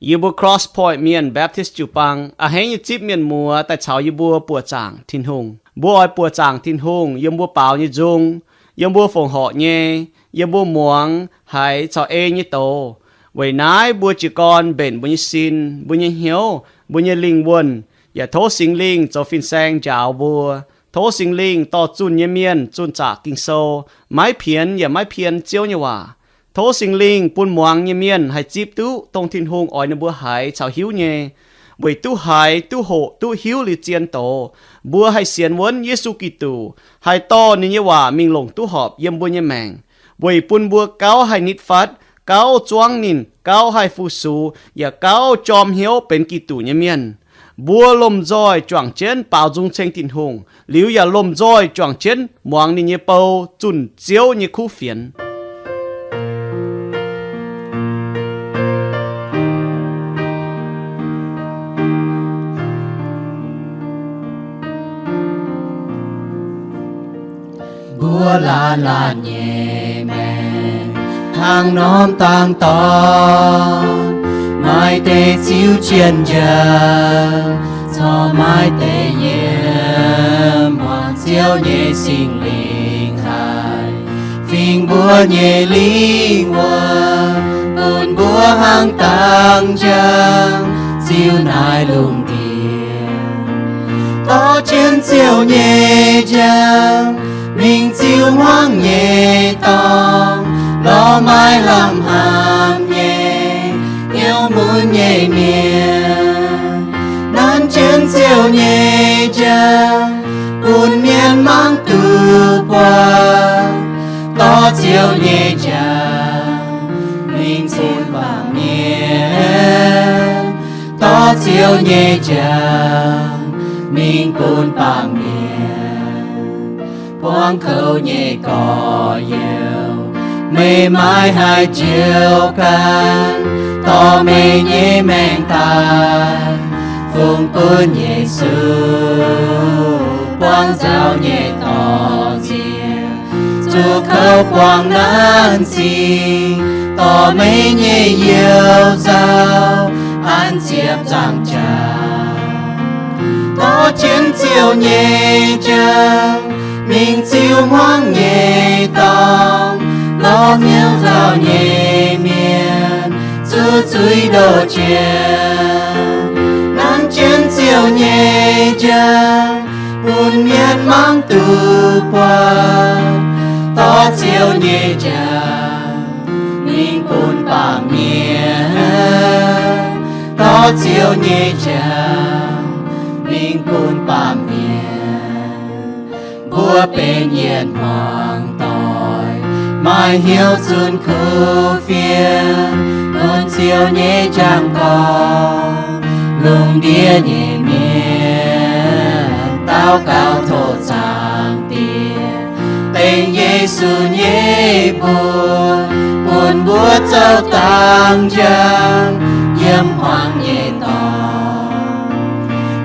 Yie mbuo Cross Point Mienh Baptist jiu-baang a'hneiv nyei zipv mienh muoz daaih caux yie mbuo buoqc zaangc Tin-Hungh. Mbuo oix buoqc zaangc Tin-Hungh yiem mbuo baaux nyei nzung, yiem mbuo fongc horc nyei, yiem mbuo muangx haiz caux ei nyei doz. Weic naaiv mbuo jiez gorn mbenc mbuo nyei sin, mbuo nyei hnyouv, mbuo nyei lingh wuonh, yaac tov Singx Lingh zoux fin-saeng njaaux mbuo. Tov Singx Lingh dorh zunh nyei mienh zunh zaqc Ging-Sou, maiv pienx yaac maiv pien Ziouv nyei waac. Tov Singx Lingh bun muangx nyei mienh haih zipv duqv dongh Tin-Hungh oix ninh mbuo haiz caux hiuv nyei. Weic duqv haiz, duqv hoqc, duqv hiuv liuz zien doz, mbuo haih sienx wuonv Yesu Giduc, haih dorh ninh nyei waac mingh longc duqv horpc yiem mbuo nyei maengc, weic bun mbuo gauh haih nitv fatv, gauh zuangv ninh, gauh haih fu-sux, yaac gauh jorm hnyouv benx Giduc nyei mienh. Mbuo lomh nzoih juangc jienv baaux nzung ceng Tin-Hungh, liuz yaac lomh nzoih juangc jienv muangx ninh nyei bou zunh Ziouv nyei kuv fienx. Mbuo laanh laanh nyei maengc hnangv norm dangx dorn, maaih deix ziux jienv njang, corc maaih deix yiem muangx Ziouv nyei Singx Lingh haic, fingx mbuo nyei lingh wuonh, bun mbuo hnangv dangx njang ziux naaiv lungh ndiev. Dorh jienv Ziouv nyei njang mingh ziux hmuangv nyei dorngx, lorz maaih lamh hnamv nyei, hnyouv mun nyei mienh. Nanv jienv Ziouv nyei njang bun mienh mangc duqv buatc. Dorh Ziouv nyei njang mingh bun baamh mienh. Dorh Ziouv nyei njang mingh bun baamh mienh. Buangv kouv nyei gorx-youz, meih maiv haih njoux ganh, dorh meih nyei maengc daaih fungx bun Yesu. Buangv nzauh nyei dorh nziex, zuqc kouv buangv nanv zingh, dorh meih nyei youz nzauh an ziepc nzaangc jaax. Dorh jienv Ziouv nyei njang mingh ziux hmuangv nyei dorngx, lorz hnyouv nzauh nyei mienh zuqc zuiz ndoh jiex. Nanv jienv Ziouv nyei njang bun mienh mangc duqv buatc. Dorh Ziouv nyei njang mingh bun baamh mienh. Dorh Ziouv nyei njang mingh bun baamh mienh. Mbuo benx yietc hmuangx doic, maaih hnyouv zunh kuv fienx, bun Ziouv nyei njang gorngv, lungh ndiev nyei mienh daux gaux tov Zaangc Diex, dengx Yesu nyei mbuox, bun mbuo zoux dangx njang yiem hmuangx nyei dorngx.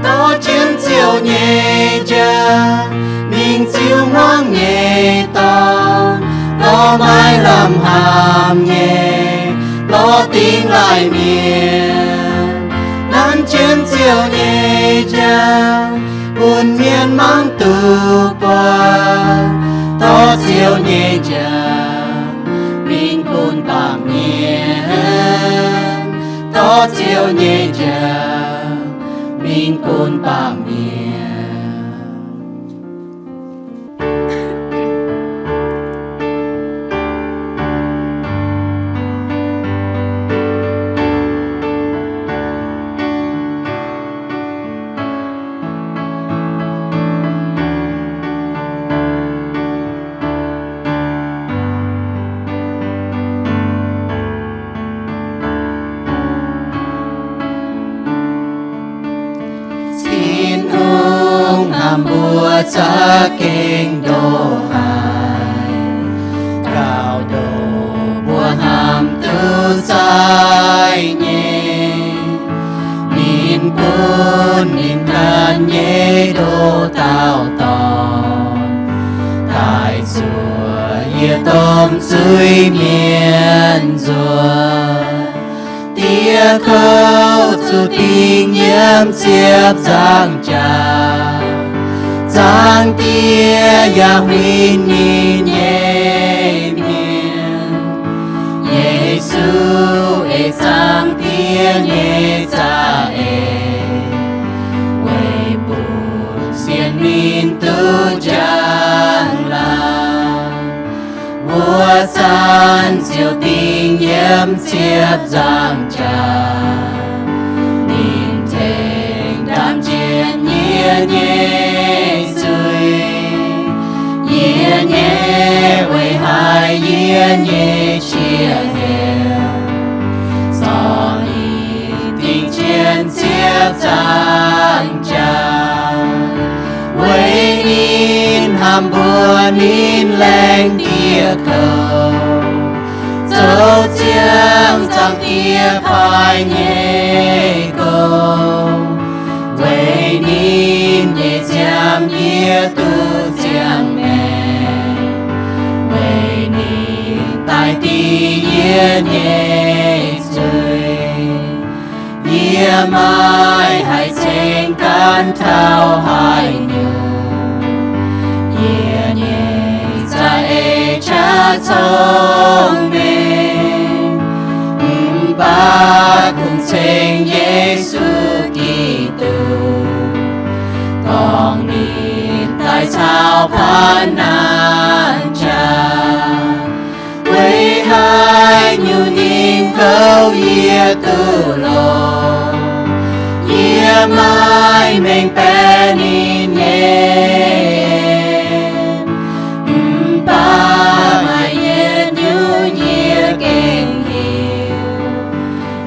Dorh jienv Ziouv nyei njang mingh ziux hmuangx nyei dorngx, lorz maaih lamh hnamv nyei, lorz dingh laaih mienh. Nanv jienv Ziouv nyei njang bun mienh mangc duqv buatc. Dorh Ziouv nyei njang mingh bun baamh mienh. Dorh Ziouv nyei njang mingh bun baamh mienh. Tin-Hungh hnamv mbuo za'gengh ndoh haic, gauh ndoh mbuo hnamv duqv zaiv nyei. Ninh bun ninh ganh nyei ndoh dauh dorn daaih zuoqc yie domh zuiz-mienh nzuonx. Diex Diex kouv zuqc dingh nyiemv ziepc nzaangc jaax, Zaangc Diex yaac huin ninh nyei mienh. Yesu eix Zaangc Diex nyei za'eix, weic bun sienx ninh duqv njang-laangc. Wuov zanc ziouc dingh nyiemv ziepc nzaangc jaax, ninh tengx ndaamv jienv yie nyei zuiz. Yie nyei weic haaix yie nyei qiex heuc, zorqv ninh dingh jienv ziepc nzaangc jaax. Weic ninh hnamv mbuox ninh laengz diex kouv, zoux ziangx Zaangc Diex paaiv nyei gong. Weic ninh nyei nziaamv yie duqv ziangh maengc, weic ninh daaih dingh yie nyei zuiz. Yie maiv haih ceng gan taux haaix nyungc. Yie nyei za'eix qaqv cong-mengh, mv baac kungx ceng Yesu Giduc, dorngc ninh daaih caux paanv naanc jaax. Weic haaix nyungc ninh kouv yie duqv longx, yie maiv mengh baeqc ninh nyei en. Mv baac maaih yietc nyungc yie gengh hiuv,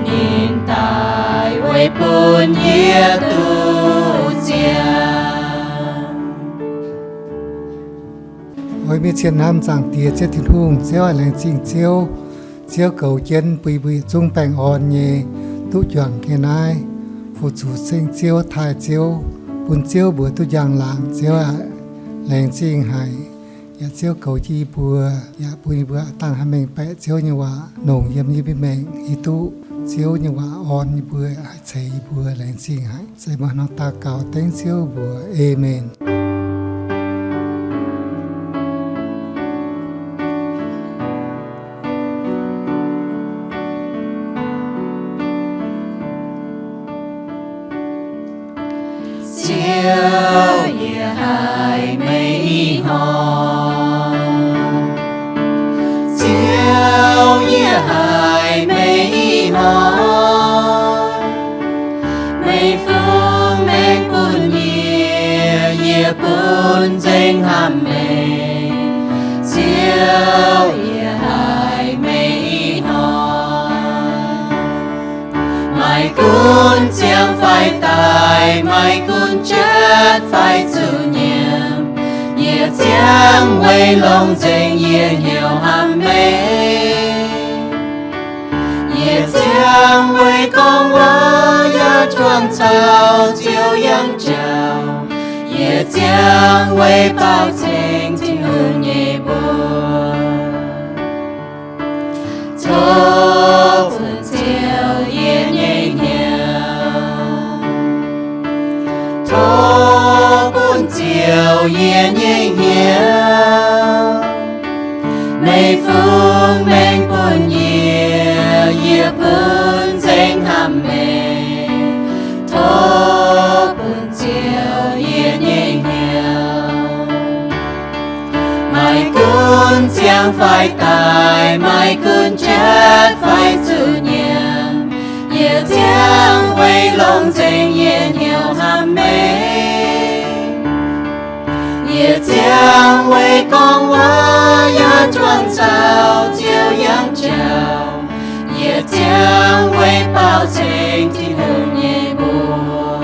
ninh daaih weic bun yie duqv ziangh. Oix mingh cien hnamv Zaangc Diex, Ziouv Tin-Hungh. Ziouv aac, laengz zingh Ziouv. Ziouv goux jienv bun yie mbuo yietc zungv baengh orn nyei duqv juangc ga'naaiv, fu-sux ceng Ziouv, taaih Ziouv, bun Ziouv mbuox duqv njang-laangc. Ziouv aac, laengz zingh haic. Yaac Ziouv goux jienv yie mbuo, yaac bun yie mbuo dangh haih mengh baeqc Ziouv nyei waac, longc yiem yie mbuo maengc hiuv duqv Ziouv nyei waac orn yie mbuo, haih ceix yie mbuo. Laengz zingh haic. Ziouv, mbuo hnangv daux gaux dengv Ziouv mbuox, Aamen. Ziouv, yie haiz meih ih hnoi. Ziouv, yie haiz meih ih hnoi. Meih fungx maengc bun yie, yie bun nzengc hnamv meih. Ziouv, yie haiz meih ih hnoi. Maaih gunv ziangh fai daaih, maaih gunv jatv fai zuqc nyiemc, yie ziangh weic longx nzengc yie hnyouv hnamv meih. Yie ziangh weic gorngv waac yaac juangc caux Ziouv yangh jauv. Yie ziangh weic baaux ceng Tin-Hungh nyei mbuox. Tov bun Ziouv yie nyei hnyouv. Tov bun Ziouv yie nyei hnyouv. Meih fungx maengc bun yie, yie bun nzengc hnamv meih. Tov bun Ziouv yie nyei hnyouv. Maaih gunv ziangh fai daaih, maaih gunv jatv fai zuqc nyiemc, yie ziangh weic longx nzengc yie hnyouv hnamv meih. Yie ziangh weic gorngv waac yaac juangc caux Ziouv yangh jauv. Yie ziangh weic baaux ceng Tin-Hungh nyei mbuox.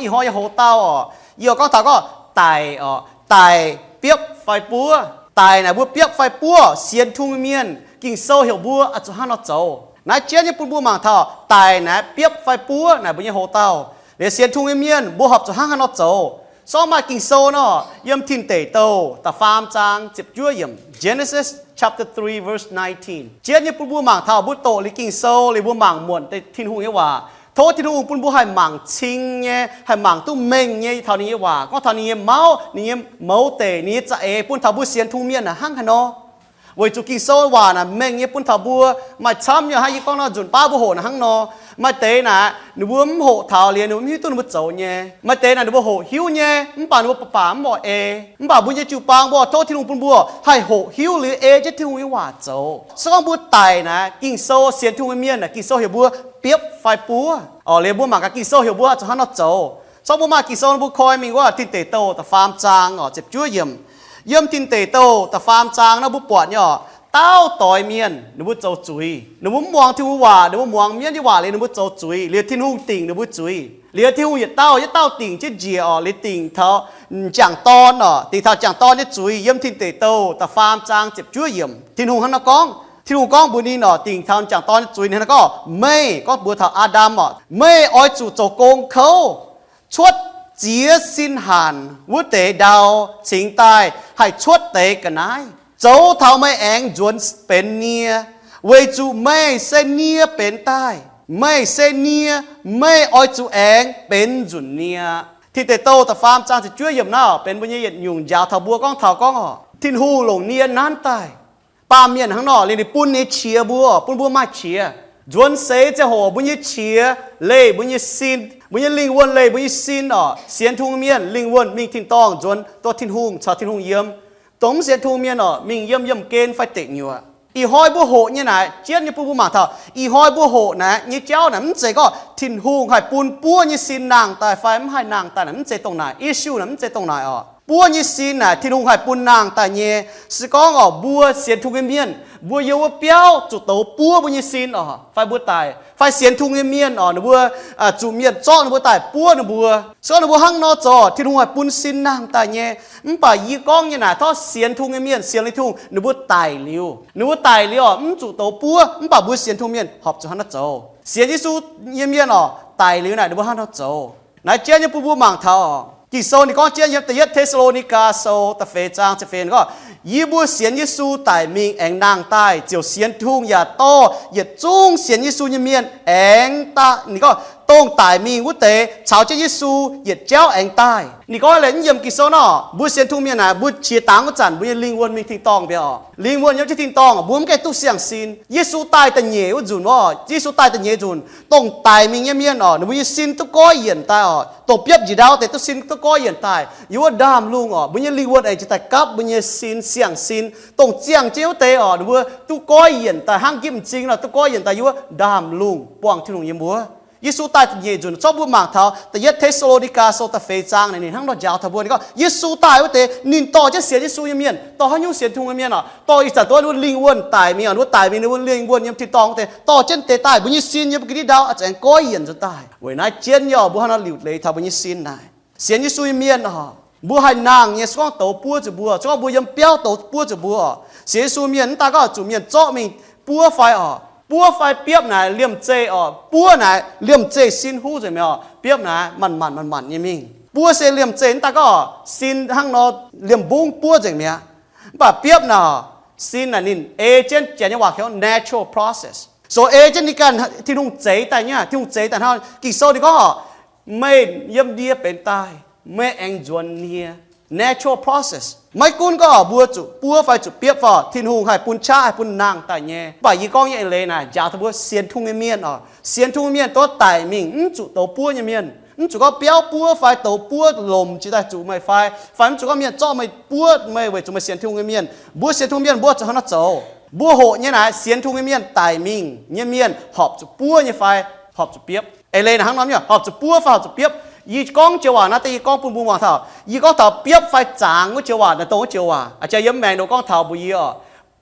Ih hnoi yie hoz dauh oc, yie oix gorngv taux gorngv daic oc, daic biopv fai buov. Daic naaic mbuo biopv fai buov, sienx Tin-Hungh nyei mienh, Ging-Sou heuc mbuo oix zuqc hnangv haaix nor zoux. Naaiv jienv nyei bun mbuo mangc taux daic naaic biopv fai buov naaic mbuo nyei hoz dauh. Liuz sienx Tin-Hungh nyei mienh mbuo horpc zuqc hnangv haaix nor zoux. Sorng maaih Ging-Sou nor, yiem Tin Deic Douh da'faam zaang ziepc juov yiemc, Genesis chapter three verse nineteen. Jienv nyei bun mbuo mangc taux mbuo doqc liuz Ging-Sou liuz mbuo mangc muonc deix Tin-Hungh nyei waac. Tov Tin-Hungh bun mbuo haih mangc cing nyei, haih mangc duqv mengh nyei taux ninh nyei waac, gorngv taux ninh nyei mauv, ninh nyei mouz deic, ninh nyei za'eix bun taux mbuo sienx Tin-Hungh mienh naaic hnangv haaix nor. Weic zuqc Ging-Sou waac naaic mengh nyei bun taux mbuo. Maaih camv nyei hnangv yie gorngv nor, nzunc baav mbuo hoqc naaic hnangv nor. Maaih deix naaic ninh mbuo mv hoqc taux liuz ninh mbuo mv hiuv duqv ninh mbuo zoux nyei. Maaih deix naaic ninh mbuo hoqc hiuv nyei mv baac ninh mbuo baac baac mv oix ei. Mv baac mbuo nyei jiu-baang mbuo tov Tin-Hungh bun mbuo haih hoqc hiuv liuz ei jienv Tin-Hungh nyei waac zoux. Se gorngv mbuo daic naaic, Ging-Sou sienx Tin-Hungh mienh naaic, Ging-Sou heuc mbuo biopv fai buov. Orqc, liuz mbuo mangc gaax Ging-Sou heuc mbuo zuqc hnangv nor zoux. Sorng mbuo maaih Ging-Sou nor mbuo koi mingh wuov Tin Deic Douh da'faam zaang orqc, ziepc juov yiemc. Yiem Tin Deic Douh da'faam zaang nor mbuo buatc nyei orqc, dauh doix mienh ninh mbuo zoux zuiz. Ninh mbuo mv muangx Tin-Hungh waac, ninh mbuo muangx mienv nyei waac liuz ninh mbuo zoux zuiz. Liuz Tin-Hungh dingc ninh mbuo zuiz. Liuz Tin-Hungh yietc dauh yietc dauh dingc jienv njiec orqc, liuz dingc taux m'jangc dorn orqc, dingc taux m'jangc dorn nyei zuiz. Yiem Tin Deic Douh da'faam zaang ziepc juov yiemc Tin-Hungh hnangv nor gorngv. Tin-Hungh gorngv mbuox ninh orqc, dingc taux m'jangc dorn nyei zuiz ninh hnangv nor gorngv, meih, gorngv mbuox taux Aa^ndam orqc, meih oix zuqc zoux gong kouv, cuotv ziex sin hanc wuov deix ndau cingx daaih haih cuotv deix ga'naaiv, zoux taux meih aengx nzuonx benx nie, weic zuqc meih se nie benx daaih. Meih se nie, meih oix zuqc aengx benx nzunc nie. Tin Deic Douh da'faam zaang ziepc juov yiemc naaiv benx mbuo nyei yietc nyungc njaaux taux mbuo gorngv taux gorngv orqc, Tin-Hungh longc nie nanv daaih. Baamh mienh hnangv nor liuz ninh bun ninh nyei qiex mbuo, bun mbuo maaih qiex. Nzuonx seix ziangh hoc mbuo nyei qiex leih mbuo nyei sin, mbuo nyei lingh wuonh leih mbuo nyei sin orqc. Sienx Tin-Hungh mienh lingh wuonh mingh tin-dorngh nzuonx duqv Tin-Hungh, caux Tin-Hungh yiem. Dongh mv sienx Tin-Hungh mienh orqc, mingh yiem yiemh gen fai deic nyuoqc. Ih hnoi mbuo hoqc nyei naaic, jienv nyei bun mbuo mangc taux ih hnoi mbuo hoqc naaic nyei jauv naaic mv zeiz gorngv Tin-Hungh haih bun buov nyei sin nangh daaih fai mv haih nangh daaih naaic, mv zeiz dongh naaic. Issue naaic mv zeiz dongh naaic orqc. Buov nyei sin naaic Tin-Hungh haih bun nangh daaih nyei. Se gorngv orqc, mbuo sienx Tin-Hungh nyei mienh, mbuo yiem wuov biauv zuqc douz buov mbuo nyei sin orqc, fai mbuo daic, fai sienx Tin-Hungh nyei mienh orqc, ninh mbuo zuqc mienh zorqv ninh mbuo daaih buov ninh mbuo. Se gorngv ninh mbuo hnangv nor zoux, Tin-Hungh haih bun sin nangh daaih nyei. Mv baac yie gorngv nyei naaic, tov sienx Tin-Hungh nyei mienh, sienx liuz Tin-Hungh, ninh mbuo daic liuz, ninh mbuo daic liuz orqc, mv zuqc douz buov. Mv baac mbuo sienx Tin-Hungh mienh horpc zuqc hnangv naaiv zoux. Sienx Yesu nyei mienh orqc, daic liuz naaic ninh mbuo hnangv haaix nor zoux. Naaiv jienv nyei bun mbuo mangc taux Ging-Sou ninh gorngv jienv yiem da'yietv Te^saa^lo^ni^gaa Sou da'feix zaang ziepc feix gorngv, yie mbuo sienx Yesu daic mingh aengx nangh daaih ziouc sienx Tin-Hungh yaac dorh yietc zungv sienx Yesu nyei mienh aengx daaih. Ninh gorngv dongh daic mingh wuov deix caux jienv Yesu yietc jauv aengx daaih. Ninh gorngv leiz mv yiem Ging-Sou nor, mbuo sienx Tin-Hungh mienh naaic, mbuo qiex dangx wuov zanc mbuo nyei lingh wuonh mingh tin-dorngh mbiauz orqc. Lingh wuonh yiem jienv tin-dorngh, mbuo mv gaengh duqv siang-sin. Yesu daaih da'nyeic wuov nzunc orqc, Yesu daaih da'nyeic nzunc, dongh daic mingh nyei mienh orqc, ninh mbuo nyei sin duqv goiv yienc daaih orqc. Dongh biopv njiec ndau deix duqv sin duqv goiv yienc daaih yiem wuov ndaamv-lungh orqc. Mbuo nyei lingh wuonh aengx jiex daaih gapv mbuo nyei sin, siang-sin. Dongh ziangh jienv wuov deix orqc, ninh mbuo duqv goiv yienc daaih hnangv nqipv m'zing nor, duqv goiv yienc daaih yiem wuov ndaamv-lungh buangh Tin-Hungh yiem wuov. Yesu daaih da'nyeic nzunc, zorqv mbuo mangc taux da'yietv Te^saa^lo^ni^gaa Sou da'feix zaang naaic ninh hnangv nor njaaux taux mbuo. Ninh gorngv Yesu daaih wuov deix ninh dorh jienv sienx Yesu nyei mienh, dorh haaix nyungc sienx Tin-Hungh nyei mienh orqc, dorh ih zanc dongh wuov ninh mbuo lingh wuonh daic mingh orqc, ninh mbuo daic mingh ninh mbuo lingh wuonh yiem tin-dorngh wuov deix, dorh jienv deix daaih mbuo nyei sin yiem ga'ndiev ndau aengx goiv yienc nzunc daaih. Weic naaiv jienv nyei orqc, mbuo hnangv nor liuc leiz taux mbuo nyei sin naaic. Sienx Yesu nyei mienh orqc, mbuo haih nangh nyei. Se gorngv douz buov zuqc mbuo, se gorngv mbuo yiem biauv douz buov zuqc mbuo orqc, sienx Yesu mienh mv daaih gorngv zuqc mienh zorqv mingh buov fai orqc, buov fai biopv naaic liemh zeih orqc. Buov naaic liemh zeih sin huv nzengc mi'aqv orqc. Biopv naaic manc-manc manc-manc nyei mingh. Buov se liemh zeih mv daaih gorngv sin hnangv nor liemh mbungv buov nzengc mi'aqv. Mv baac biopv naaic, sin naaic ninh ei jienv, Janx nyei waac heuc natural process. So ei jienv ninh ganh Tin-Hungh zeix daaih nyei. Tin-Hungh zeix daaih hnangv Ging-Sou ninh gorngv orqc, meih yiem ndie benx daaih, meih aengx nzuonx nie. Natural process. Maiv gunv gorngv mbuo zuqc buov fai zuqc biopv fai, Tin-Hungh haih bun qaqv, haih bun nangh daaih nyei. Mv baac yie gorngv nyei eix leiz naaic njaaux taux mbuo sienx Tin-Hungh nyei mienh orqc, sienx Tin-Hungh mienh duqv daic mingh, mv zuqc douz buov nyei mienh. Mv zuqc gorngv biauv buov fai douz buov lomc jiex daaih zuqc meih fai, fai mv zuqc gorngv mienh zorqv meih buov meih weic zuqc meih sienx Tin-Hungh nyei mienh. Mbuo sienx Tin-Hungh mienh mbuo zuqc hnangv naaiv zoux. Mbuo hoqc nyei naaic, sienx Tin-Hungh nyei mienh daic mingh nyei mienh horpc zuqc buov nyei fai horpc zuqc biopv. Eix leiz naaic hnangv nor, horpc zuqc buov fai horpc zuqc biopv. Yie gorngv joux waac naaiv deix yie gorngv bun mbuo muangx taux, yie gorngv taux biopv fai zangx wuov joux waac naaic, dongh wuov joux waac a'jang yiem maengx nor gorngv taux mbuox yie orqc,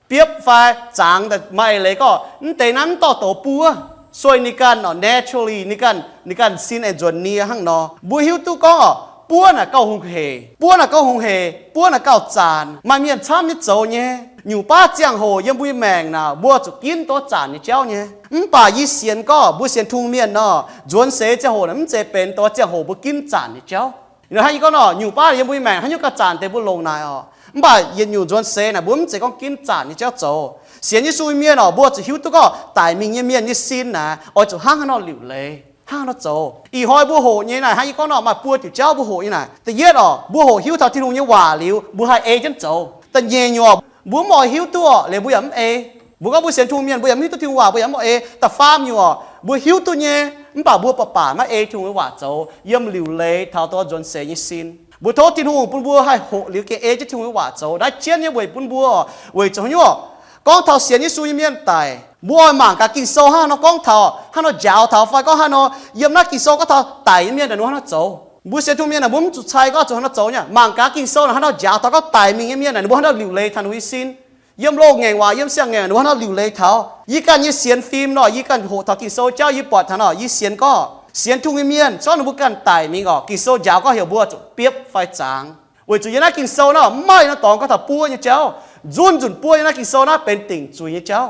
biopv fai zangx maaih eix leiz gorngv mv deix naaiv mv dorh douz buov. Sueih ninh ganh orqc, naturally ninh ganh, ninh ganh sin aengx nzuonx nie hnangv nor. Mbuo hiuv duqv gorngv orqc, buov naaic gauh hungh heic, buov naaic gauh hungh heic, buov naaic gauh zanc. Maaih mienh camv nyei zoux nyei. Nyungc baav ziangh hoc yiem mbuo nyei maengc naaic mbuo zuqc ginv duqv zanc nyei jauv nyei. Mv baac yie sienx gorngv mbuo sienx Tin-Hungh mienh nor, nzuonx seix ziangh hoc naaic mv zeiz benx duqv ziangh hoc mbuo ginv zanc nyei jauv. Hnangv yie gorngv nor, nyungc baav yiem mbuo nyei maengc haaix nyungc gauh zanc deix mbuo longc naaic oc. Mv baac yietc nyungc nzuonx seix naaic mbuo mv zeiz gorngv ginv zanc nyei jauv zoux. Sienx Yesu nyei mienh oc, mbuo zuqc hiuv duqv gorngv daic mingh nyei mienh nyei sin naaic oix zuqc hnangv haaix nor liuc leiz, hnangv haaix nor zoux. Ih hnoi mbuo hoqc nyei naaic hnangv yie gorngv nor maaih buo diuc jauv mbuo hoqc nyei naaic. Da'yietv oc, mbuo hoqc hiuv taux Tin-Hungh nyei waac liuz mbuo haih ei jienv zoux. Da'nyeic nyungc oc, mbuo mv oix hiuv duqv oc, liuz mbuo yaac mv ei. Mbuo gorngv mbuo sienx Tin-Hungh mienh mbuo yaac mv hiuv duqv Tin-Hungh waac, mbuo yaac mv oix ei. Da'faam nyungc oc, mbuo hiuv duqv nyei mv baac mbuo baac baac maiv ei Tin-Hungh nyei waac zoux, yiem liuc leiz taux dongh nzuonx seix nyei sin. Mbuo tov Tin-Hungh bun mbuo haih hoqc liuz gengh ei jienv Tin-Hungh nyei waac zoux. Naaiv jienv nyei weic bun mbuo oc, weic zuqc haaix nyungc oc, gorngv taux sienx Yesu nyei mienh daic, mbuo oix mangc gaax Ging-Sou hnangv haaix nor gorngv taux, hnangv haaix nor njaaux taux fai gorngv haaix nor yiem naaiv Ging-Sou gorngv taux daic nyei mienh naaic ninh mbuo hnangv haaix nor zoux. Mbuo sienx Tin-Hungh mienh naaic mbuo mv zuqc cai gorngv zuqc hnangv haaix nor zoux nyei. Mangc gaax Ging-Sou naaic hnangv haaix nor njaaux taux gorngv daic mingh nyei mienh naaic ninh mbuo hnangv haaix nor liuc leiz taux ninh mbuo nyei sin. Yiem loz-ngaengc waac, yiem siang-ngaengc ninh mbuo hnangv haaix nor liuc leiz taux. Yie ganh nyei sienx fim nor, yie ganh hoqc taux Ging-Sou jauv yie buatc taux nor, yie sienx gorngv sienx Tin-Hungh nyei mienh zorqv ninh mbuo ganh daic mingh oc, Ging-Sou njaaux gorngv heuc mbuo zuqc biopv fai zangx. Weic zuqc yiem naaiv Ging-Sou naaiv mv maaih yiem naaiv dorngx gorngv taux buov nyei jauv. Nzunc nzunc buov yiem naaiv Ging-Sou naaiv benx dingc zuiz nyei jauv.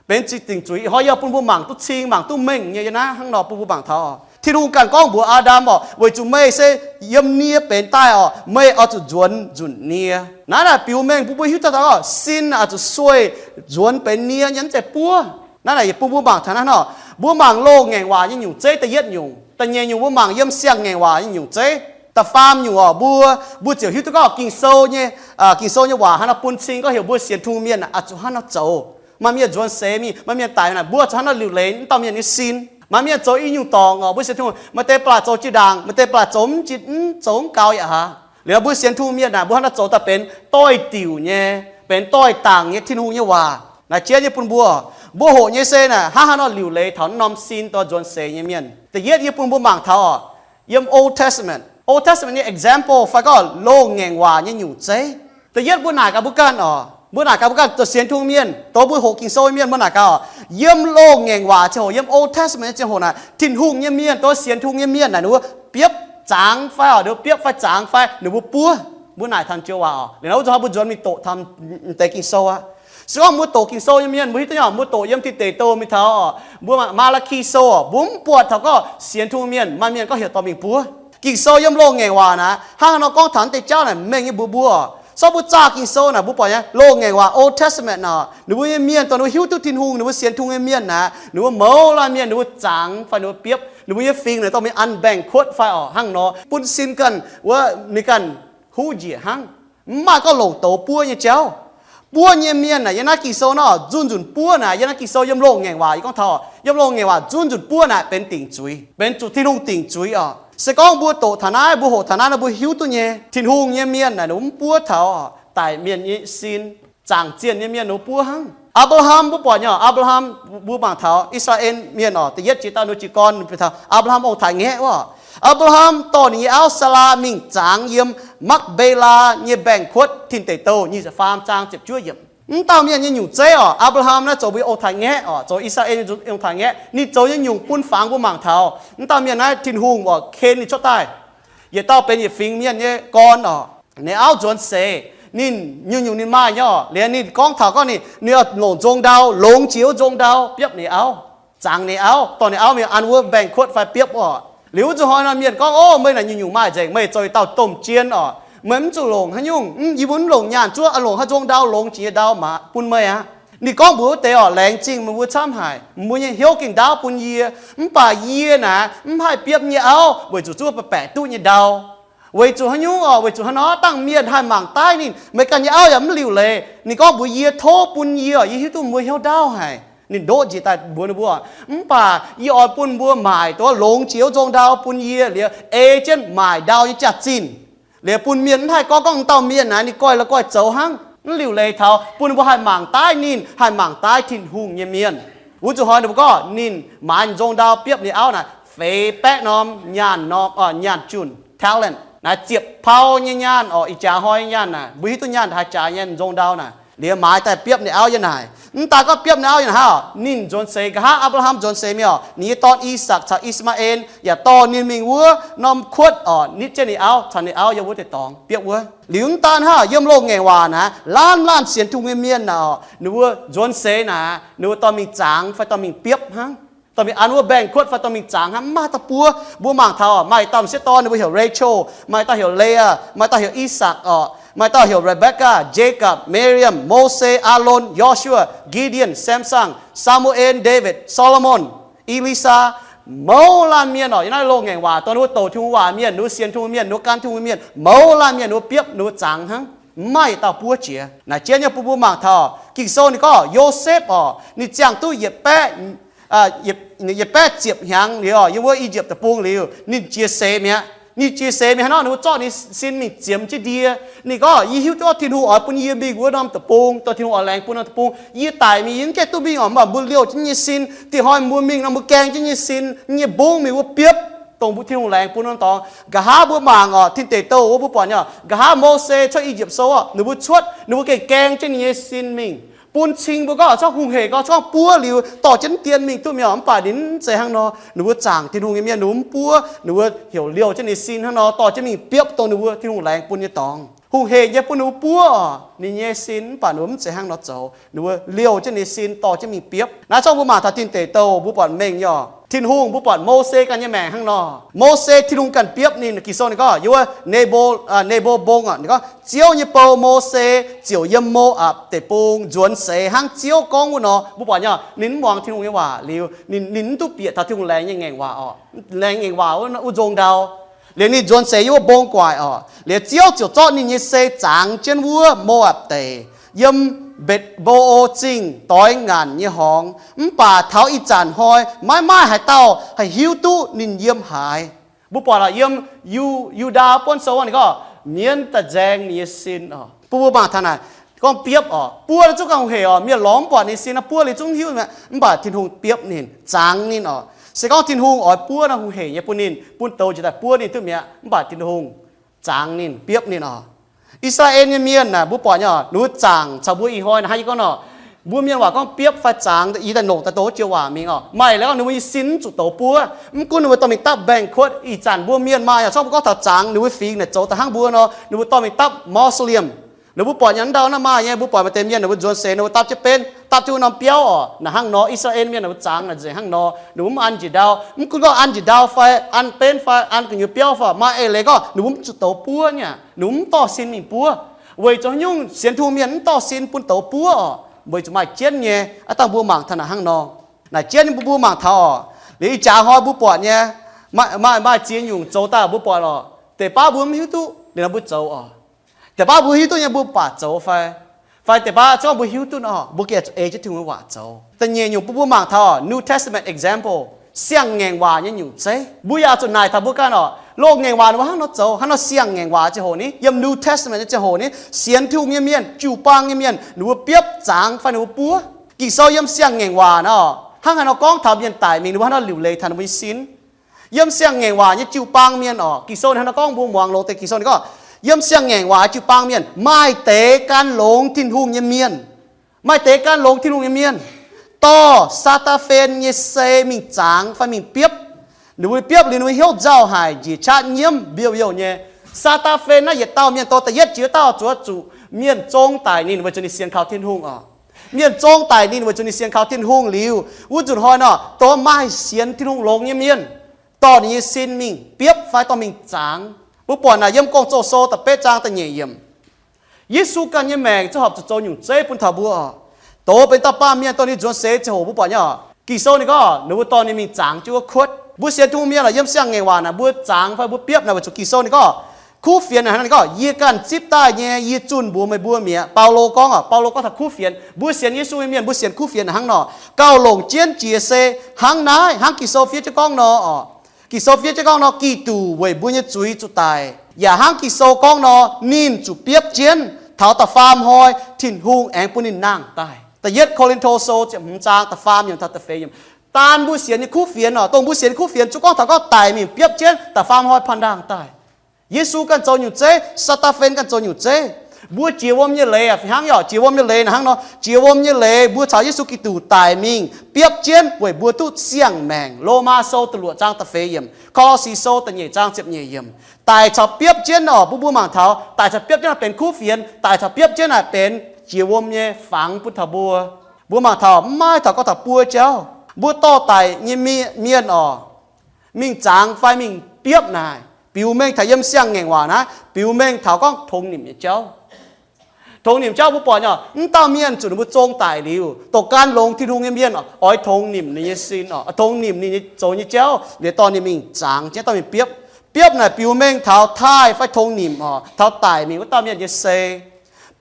Benx zingh dingc zuiz ih hnoi yie bun mbuo mangc duqv cing mangc duqv mengh nyei. Yiem naaiv hnangv nor bun mbuo mangc taux Tin-Hungh ganh gorngv mbuox Aa^ndam oc, weic zuqc meih se yiem nie benx daaih oc, meih oix zuqc nzuonx nzunc nie. Naaiv naaic biux mengh bun mbuo hiuv duqv taux oc, sin oix zuqc sueih nzuonx benx nie nyei, mv zeiz buov. Naaiv naaic yietc bun mbuo mangc taux naaiv nor, mbuo mangc loz-ngaengc waac nyei nyungc zeiv da'yietv nyungc. Da'nyeic nyungc mbuo mangc yiem siang-ngaengc waac nyei nyungc zeiv. Da'faam nyungc oc, mbuo, mbuo ziouc hiuv duqv gorngv Ging-Sou nyei, Ging-Sou nyei waac hnangv nor bun cing gorngv heuc mbuo sienx Tin-Hungh mienh oix zuqc hnangv nor zoux. Maaih mienh nzuonx seix mingh, maaih mienh daic naaic, mbuo zuqc hnangv nor liuc leiz naaiv dauh mienh nyei sin. Maaih mienh zoux i nyungc dorngc oc, mbuo sienx Tin-Hungh maaih deix baac zoux jiex ndaangc, maaih deix baac zoux mv jiex, mv zoux mv gaux yaac aqv. Liuz mbuo sienx Tin-Hungh mienh naaic mbuo hnangv nor zoux daaih benx doix-diuc nyei, benx doix-dangc nyei Tin-Hungh nyei waac. Naaiv jienv nyei bun mbuo, mbuo hoqc nyei se naaic hnangv haaix nor liuc leiz taux norm sin dongh nzuonx seix nyei mienh. Da'yietv yie bun mbuo mangc taux oc, yiem Old Testament. Old Testament nyei example fai gorngv loz-ngaengc waac nyei nyungc zeiv. Da'yietv mbuo naaic gaax mbuo ganh oc, mbuo naaic gaax mbuo ganh zoux sienx Tin-Hungh mienh, dongh mbuo hoqc Ging-Sou nyei mienh, mbuo naaic gaax oc, yiem loz-ngaengc waac ziangh hoc, yiem Old Testament nyei ziangh hoc naaic, Tin-Hungh nyei mienh, dongh sienx Tin-Hungh nyei mienh naaic ninh mbuo biopv zangx fai oc, ninh mbuo biopv fai zangx fai ninh mbuo buov. Mbuo naaic taux joux waac oc, liuz naaiv wuov zuqc hnoi mbuo nzuonx mingh doqc taux m'deix Ging-Sou aqv. Se gorngv mbuo doqc Ging-Sou nyei mienh mbuo hiuv duqv nyei, mbuo doqc yiem Tin Deic Douh mingh taux oc, mbuo Maa^laa^ki Sou oc, mbuo mv buatc taux gorngv sienx Tin-Hungh mienh, maaih mienh gorngv heuc dorh mingh buov. Ging-Sou yiem loz-ngaengc waac naaic hnangv haaix nor gorngv taux naaiv deix jauv naaic mengh nyei mbuox mbuo oc. Se gorngv mbuo zaah Ging-Sou naaic mbuo buatc nyei loz-ngaengc waac Old Testament naaic, ninh mbuo nyei mienh dongh ninh mbuo hiuv duqv Tin-Hungh, ninh mbuo sienx Tin-Hungh nyei mienh naaic, ninh mbuo mouz laanh mienh, ninh mbuo zangx fai ninh mbuo biopv, ninh mbuo nyei fingx naaic dorh mingh an mbaengx-kuotv fai oc hnangv nor, bun sin ganh wuov ninh ganh huv njiec hnangv. Mv maaih gorngv longc douz buov nyei jauv. Buov nyei mienh naaic yiem naaiv Ging-Sou nor, nzunc nzunc buov naaic yiem naaiv Ging-Sou yiem loz-ngaengc waac, yie gorngv taux yiem loz-ngaengc waac nzunc nzunc buov naaic benx dingc zuiz, benx zuqc Tin-Hungh dingc zuiz oc. Se gorngv mbuo doqc taux naaiv, mbuo hoqc taux naaiv nor, mbuo hiuv duqv nyei, Tin-Hungh nyei mienh naaic ninh mbuo mv buov taux daic mienh nyei sin. Zaangc zienh nyei mienh ninh mbuo buov hnangv. Apc^laa^ham, mbuo buatc nyei oc, Apc^laa^ham, mbuo mangc taux I^saa^laa^en mienh oc, da'yietv jiex dauh ninh mbuo jiez gorn taux Apc^laa^ham ong-taaix-ngaeqv wuov. Apc^laa^ham dorh ninh nyei auv, Saalaa, mingh zangx yiem Makc^mbe^laa nyei mbaengx-kuotv. Tin Deic Douh nyic ziepc faam zaang ziepc juov yiemc. Mv dauh mienh nyei nyungc zeiv oc, Apc^laa^ham naaiv zoux mbuo nyei ong-taaix-ngaeqv oc, zoux I^saa^laa^en nyei ong-taaix-ngaeqv. Ninh zoux nyei nyungc bun fangx mbuo mangc taux mv dauh mienh naaiv Tin-Hungh oc, ken ninh cuotv daaih. Yietc dauh benx yietc fingx mienh nyei gorn oc, ninh auv nzuonx seix, ninh nyungc-nyungc ninh maaih nyei oc. Liuz ninh gorngv taux gorngv ninh, ninh oix longc nzong ndau, longx jiex wuov nzong ndau biopv ninh auv, zangx ninh auv, dorh ninh auv mingh an wuov mbaengx-kuotv fai biopv oc. Liuz wuov zuqc hnoi nor mienh gorngv, Ov, meih naaic nyungc-nyungc maaih nzengc, meih zoux yietc dauh domh jien oc. Meih mv zuqc longc haaix nyungc, yie mbuo mv longc nyaanh zuov, longc haaix nzong ndau, longx jiex nyei ndau maah, bun meih aqv. Ninh gorngv mbuox wuov deix oc, Laengz zingh meih mbuo camv haic, mbuo nyei hnyouv gengh ndaauv bun yie. Mv baac yie naaic mv haih biopv nyei auv weic zuqc zuov baeqc baeqc duqv nyei ndau. Weic zuqc haaix nyungc oc? Weic zuqc hnangv nor dangh mienh haih mangc daaih ninh, meih ganh nyei auv yaac mv liuc leiz. Ninh gorngv mbuox yie, Tov bun yie oc, yie hiuv duqv mbuo hnyouv ndaauv haic. Ninh ndoqv njiec daaih mbuox ninh mbuo, Mv baac yie oix bun mbuo maaic dongh longx jiex wuov nzong ndau bun yie, liuz ei jienv maaic ndau nyei jaax-zinh. Liuz bun mienh mv haih gorngv gorngv dauh mienh naaic ninh goiv la'goiv zoux hnangv, mv liuc leiz taux bun ninh mbuo haih mangc daaih ninh, haih mangc daaih Tin-Hungh nyei mienh. Wuov zuqc hnoi ninh mbuo gorngv ninh maaiz nzong ndau biopv ninh auv naaic feix baeqv norm nyaanh norm, nyaanh junh, talent, naaiv ziepc pau nyei nyaanh oc. Ih jaax hnoi nyei nyaanh naaic, mbuo hiuv duqv nyaanh haaix jaax nyei nzong ndau naaic. Liuz maaiz daaih biopv ninh auv yiem naaic. Mv daaih gorngv biopv ninh auv yiem naaic hnangv, ninh nzuonx seix nqa'haav, Apc^laa^ham nzuonx seix mingh oc, ninh nyei dorn, I^sakc caux I^saa^laa^en, yaac dorh ninh mingh wuov norm kuotv oc, nitv jienv ninh auv, caux ninh auv yiem wuov deix dorngx biopv wuov. Liuz mv daan hnangv, yiem loz-ngaengc waac naaic, laanh laanh sienx Tin-Hungh nyei mienh naaic oc, ninh mbuo nzuonx seix naaic, ninh mbuo dorh mingh zangx fai dorh mingh biopv hnangv. Dorh mingh an wuov banquet fai dorh mingh zangx hnangv, mv maaih dauh buov. Mbuo mangc taux maaih dauh m'sieqv dorn ninh mbuo heuc Rachel, maaih dauh heuc Leah, maaih dauh heuc Isaac orqc, maaih dauh heuc Rebekah, Jacob, Miriam, Mose, Aalon, Yosua, Gideon, Samson, Samuel, David, Solomon, Elisa, mouz laanh mienh orqc. Yiem naaiv loz-ngaengc waac dongh ninh mbuo douc Tin-Hungh waac mienh, ninh mbuo sienx Tin-Hungh mienh, ninh mbuo gan Tin-Hungh mienh, mouz laanh mienh ninh mbuo biopv, ninh mbuo zangx hnangv, mv maaih dauh buov jiex. Naaic jienv nyei bun mbuo mangc taux Ging-Sou ninh gorngv Yosepv orqc, ninh ziangh duqv yietc baeqv yietc baeqv ziepc hnyangx liuz, yiem wuov I^yipv Deic-Bung liuz, ninh jiex seix mi'aqv. Ninh jiex seix mi'aqv hnangv nor, ninh mbuo zorqv ninh sin mingh ziemx jienv ndie. Ninh gorngv, Yie hiuv duqv Tin-Hungh oix bun yie mingh wuov norm deic-bung, dongh Tin-Hungh oix laengz bun norm deic-bung. Yie daic mingh yie mv gaengh duqv mingh orqc, mv baac mbuo liouh jienv nyei sin. Dingc hnoi mbuo mingh nor mbuo gaeng jienv nyei sin, nyei mbungv mingh wuov biopv dongh mbuo Tin-Hungh laengz bun norm dorngx. Nqa'haav mbuo mangc orqc, Tin Deic Douh wuov mbuo buatc nyei, nqa'haav Mose cuotv I^yipv Sou orqc, ninh mbuo cuotv, ninh mbuo gengh gaeng jienv ninh nyei sin mingh. Bun cing mbuo gorngv, Corc hungh hec gorx, corc buov liuz dorh jienv dien mingh duqv mi'aqv. Mv baac ninh mv zeiz hnangv nor. Ninh mbuo zaangc Tin-Hungh nyei mienh, ninh mbuo mv buov, ninh mbuo heuc liouh jienv ninh sin hnangv nor, dorh jienv mingh biopv dongh ninh mbuo Tin-Hungh laengz bun nyei dorngx. Hungh hec nyei bun ninh mbuo buov orqc, ninh nyei sin, mv baac ninh mbuo mv zeiz hnangv nor zoux. Ninh mbuo liouh jienv ninh sin, dorh jienv mingh biopv. Naaiv zorqv mbuo mangc taux Tin Deic Douh mbuo buatc mengh nyei orqc, Tin-Hungh, mbuo buatc Mose ganh nyei maengc hnangv nor. Mose Tin-Hungh ganh biopv ninh. Ging-Sou ninh gorngv, yiem wuov Nebo, Nebo Mbong orqc, ninh gorngv, Ziouv nyei bou, Mose, ziouc yiem Mo^apc Deic-Bung nzuonx seix hnangv Ziouv gorngv wuov nor. Mbuo buatc nyei orqc, ninh mv muangx Tin-Hungh nyei waac liuz, ninh, ninh mv duqv bieqc taux Tin-Hungh laengz nyei ngaengc waac orqc, laengz ngaengc waac wuov nzong ndau. Liuz ninh nzuonx seix yiem wuov mbong guaic orqc, liuz Ziouv ziouc zorqv ninh nyei sei zangx jienv wuov Mo^apc Deic, yiem Mbetc^mbo^o Zingh doix ngaanc nyei horngz. Mv baac taux ih zanc hnoi maiv maaih haaix dauh haih hiuv duqv ninh yiem haaix. Mbuo buatc lorqc, yiem Yu, Yu^ndaa Buonv Sou ninh gorngv, mienv daaih nzaeng ninh nyei sin orqc. Bun mbuo mangc taux naaic, gorngv biopv orqc, buov zungv gauh hungh hec orqc, mienh lorz mv buatc ninh sin, buov liuz zungv hiuv, mv baac Tin-Hungh biopv ninh, zangx ninh orqc. Se gorngv Tin-Hungh oix buov nor, hungh hec nyei bun ninh, bun douz jiex daaih buov ninh duqv mi'aqv. Mv baac Tin-Hungh zangx ninh, biopv ninh orqc. I^saa^laa^en nyei mienh naaic, mbuo buatc nyei orqc, ninh mbuo zaangc caux mbuo ih hnoi naaic hnangv yie gorngv nor, mbuo mienh waac gorngv biopv fai zangx, yie daaih longc daaih douz jienv waac mingh orqc. Maaih leiz gorngv ninh mbuo nyei sin mv zuqc douz buov. Mv gunv ninh mbuo dorh mingh dapv mbaengx-kuotv, ih zanc mbuo mienh maaih nyei, zorqv mbuo gorngv taux zangx, ninh mbuo fingx naaic zoux daaih hnangv mbuo nor, ninh mbuo dorh mingh dapv mausoleum. Ninh mbuo buatc nyei, naaiv ndau naaiv maaih nyei, mbuo buatc maaih deix mienh ninh mbuo nzuonx seix ninh mbuo dapv jienv benv, dapv jienv norm biauv orqc, naaic hnangv nor. I^saa^laa^en mienh ninh mbuo zangx naaic nzengc hnangv nor, ninh mbuo mv an njiec ndau. Mv gunv gorngv an njiec ndau fai an benv fai an gu'nyuoz biauv fai maaih eix leiz gorngv ninh mbuo mv zuqc douz buov nyei, ninh mbuo mv dorh sin mingh buov. Weic zuqc haaix nyungc? Sienx Tin-Hungh mienh mv dorh sin bun douz buov orqc, weic zuqc maaih jienv nyei. Aav dangh mbuo mangc taux naaic hnangv nor. Naaic jienv mbuo, mbuo mangc taux orqc, liuz ih jaax hnoi mbuo buatc nyei, maaih, maaih ziex nyungc zoux daaih mbuo buatc orqc, deix baav mbuo mv hiuv duqv liuz nor mbuo zoux orqc. Deix baav mbuo hiuv duqv nyei mbuo baac zoux fai, fai deix baav zorqv mbuo hiuv duqv nor mbuo gengh zuqc ei jienv Tin-Hungh nyei waac zoux. Da'nyeic nyungc bun mbuo mangc taux New Testament example, siang-ngaengc waac nyei nyungc zeiv. Mbuo yaac zuqc naaic taux mbuo ganh orqc, loz-ngaengc waac ninh mbuo hnangv nor zoux, hnangv nor siang-ngaengc waac nyei ziangh hoc ni, yiem New Testament nyei ziangh hoc ni, sienx Tin-Hungh nyei mienh, jiu-baang nyei mienh, ninh mbuo biopv zangx fai ninh mbuo buov. Ging-Sou yiem siang-ngaengc waac naaic orqc, hnangv haaix nor gorngv taux mienh daic mingh ninh mbuo hnangv nor liuc leiz taux ninh mbuo nyei sin. Yiem siang-ngaengc waac nyei jiu-baang mienh orqc, Ging-Sou hnangv nor gorngv, mbuo muangx longx deix Ging-Sou ninh gorngv, yiem siang-ngaengc waac nyei jiu-baang mienh maaih deix gan longx Tin-Hungh nyei mienh. Maaih deix gan longx Tin-Hungh nyei mienh dorh Saa^taa^fen nyei sei mingh zangx fai mingh biopv. Ninh mbuo biopv liuz ninh mbuo hnyouv nzauh haic, njiec qaqv nyiemv mbiouh youh nyei. Saa^taa^fen naaiv yietc dauh mienh dongh da'yietv jiex wuov dauh zuov zuqc mienh zong daic ninh weic zuqc ninh sienx kaux Tin-Hungh orqc. Mienh zong daic ninh weic zuqc ninh sienx kaux Tin-Hungh liuz, wuov nzunc hnoi nor, dongh maaih sienx Tin-Hungh longx nyei mienh dorh ninh nyei sin mingh biopv fai dorh mingh zangx. Mbuo buatc naaic yiem Gong-Zoh Sou da'betv zaang da'nyeic yiemc. Yesu ganh nyei maengc ziouc horpc zuqc zoux nyungc zeiv bun taux mbuo orqc. Dongh benx dauh baamh mienh dongh ninh nzuonx seix ziangh hoc mbuo buatc nyei orqc, Ging-Sou ninh gorngv ninh mbuo dorh ninh mingh zangx jienv wuov kuotv. Mbuo sienx Tin-Hungh mienh orqc, yiem siang-ngaengc waac naaic mbuo zangx fai mbuo biopv naaic weic zuqc Ging-Sou ninh gorngv, kuv fienx naaic hnangv ninh gorngv, yie ganh zipv daaih nyei, yie zunh mbuox meih mbuo mi'aqv. Baulo gorngv orqc, Baulo gorngv taux kuv fienx. Mbuo sienx Yesu nyei mienh mbuo sienx kuv fienx naaic hnangv nor, gauh longc jienv jiex se hnangv naaiv, hnangv Ging-Sou fiev jienv gorngv nor orqc. Ging-Sou fiev jienv gorngv nor, Giduc weic mbuo nyei zuiz zuqc daic, yaac hnangv Ging-Sou gorngv nor, ninh zuqc biopv jienv. Taux da'faam hnoi Tin-Hungh aengx bun ninh nangh daaih. Da'yietv Ko^lin^to Sou ziepc hmz zaang da'faam yiemc taux da'feix yiemc. Daan mbuo sienx nyei kuv fienx orqc, dongh mbuo sienx nyei kuv fienx zungv gorngv taux gorngv daic mingh biopv jienv da'faam hnoi panh nangh daaih. Yesu ganh zoux nyungc zeiv, Saa^taa^fen ganh zoux nyungc zeiv. Mbuo jiex wuom nyei leiz aac, fih hnangv yaac jiex wuom nyei leiz naaic hnangv nor, jiex wuom nyei leiz mbuo caux Yesu Giduc daic mingh biopv jienv weic mbuo duqv siang-maengc. Lomaa Sou da'luoqc zaang da'feix yiemc, Ko^lo^si Sou da'nyeic zaang ziepc nyeic yiemc. Daic caux biopv jienv orqc, bun mbuo mangc taux daic caux biopv jienv naaic benx kuv fienx, daic caux biopv jienv naaic benx jiex wuom nyei fangx bun taux mbuo. Mbuo mangc taux mv maaih taux gorngv taux buo jauv. Mbuo dorh daic nyei mienh oc, mingh zangx fai mingh biopv naaic, biux mengh taux yiem siang-ngaengc waac naaiv, biux mengh taux gorngv tongx nimc nyei jauv. Tongx nimc jauv mbuo buatc nyei, mv dauh mienh zuqc ninh mbuo zong daic liuz, douc gan longx Tin-Hungh nyei mienh oix tongx nimc ninh nyei sin oc, tongx nimc ninh nyei zoux nyei jauv, liuz dorh ninh mingh zangx jienv, dorh mingh biopv. Biopv naaic biux mengh taux taaih fai tongx nimc oc, taux daic mingh wuov dauh mienh nyei sei.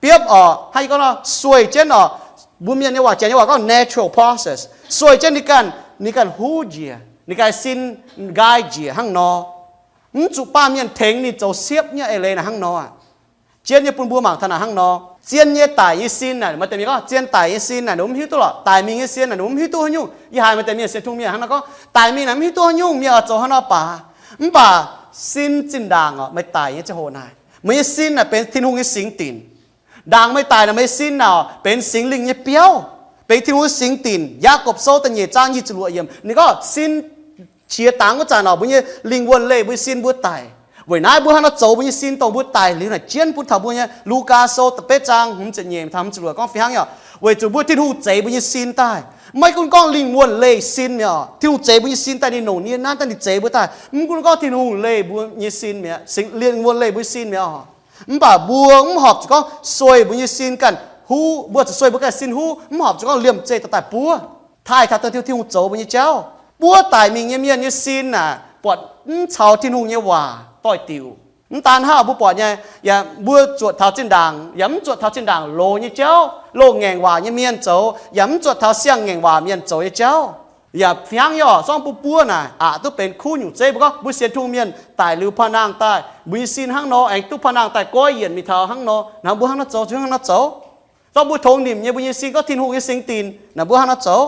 Biopv oc, hnangv yie gorngv nor, sueih jienv oc. Mbuo mienh nyei waac, Janx nyei waac gorngv natural process. Sueih jienv ninh ganh, ninh ganh huv njiec, ninh ganh sin nqaai njiec hnangv nor. Mv zuqc baamh mienh tengx ninh zoux siepv nyei eix leiz naaic hnangv nor aqv. Zien nyei bun mbuo mangc taux naaic hnangv nor. Zien nyei daic nyei sin naaic, maaih deix mienh gorngv zien daic nyei sin naaic ninh mv hiuv duqv lorqc. Daic mingh nyei sin naaic ninh mv hiuv duqv haaix nyungc. Yie haiz maaih deix mienh sienx Tin-Hungh mienh hnangv nor gorngv, daic mingh naaic mv hiuv duqv haaix nyungc, mienh oix zoux haaix nor baac. Mv baac sin zinh ndaangc oc, meih daic nyei ziangh hoc naaic, meih nyei sin naaic benx Tin-Hungh nyei singx dinc. Ndaangc meih daic naaic meih nyei sin naaic benx Singx Lingh nyei biauv, benx Tin-Hungh nyei singx dinc. Yaagorpc Sou da'nyeic zaang nyic ziepc luoqc yiemc ninh gorngv sin qiex dangx wuov zanc oc, mbuo nyei lingh wuonh leih mbuo nyei sin mbuo daic. Weic naaiv mbuo hnangv nor zoux mbuo nyei sin dongh mbuo daic liuz naaic jienv bun taux mbuo nyei Lugaa Sou da'betv zaang hmz ziepc nyeic taux hmz ziepc luoqc gorngv fih hnangv nyei oc. Weic zuqc mbuo Tin-Hungh zeix mbuo nyei sin daaih. Maiv gunv gorngv lingh wuonh leih sin mi'aqv oc. Tin-Hungh zeix mbuo nyei sin daaih, ninh longc nie naanv daaih ninh zeix mbuo daaih. Mv gunv gorngv Tin-Hungh leih mbuo nyei sin mi'aqv, lingh wuonh leih mbuo nyei sin mi'aqv oc. Mv baac mbuo mv horpc zuqc gorngv sueih mbuo nyei sin ganh huv, mbuo zuqc sueih mbuo ganh sin huv, mv horpc zuqc gorngv liemh zeih daaih daaih buov. Taaih taux dongh Tin-Hungh zoux mbuo nyei jauv. Buov daic mingh nyei mienh nyei sin naaic buatc mv caux Tin-Hungh nyei waac doix-diuc. Mv daan hnangv mbuo buatc nyei, yaac mbuo zuotc taux zinh ndaangc yaac mv zuotc taux zinh ndaangc loz nyei jauv, loz-ngaengc waac nyei mienh zoux, yaac mv zuotc taux siang-ngaengc waac mienh zoux nyei jauv. Yaac fih hnangv nyei oc, zorngv mbuo buov naaic aqc duqv benx kuv nyungc zeiv. Mbuo gorngv mbuo sienx Tin-Hungh mienh daic liuz paan-nangh daaih, mbuo nyei sin hnangv nor aengx duqv paan-nangh daaih goiv yienc mingh taux hnangv nor. Naaic mbuo hnangv nor zoux, hnangv nor zoux. Zorngv mbuo tongx nimc nyei mbuo nyei sin gorngv Tin-Hungh nyei singx dinc, naaic mbuo hnangv nor zoux.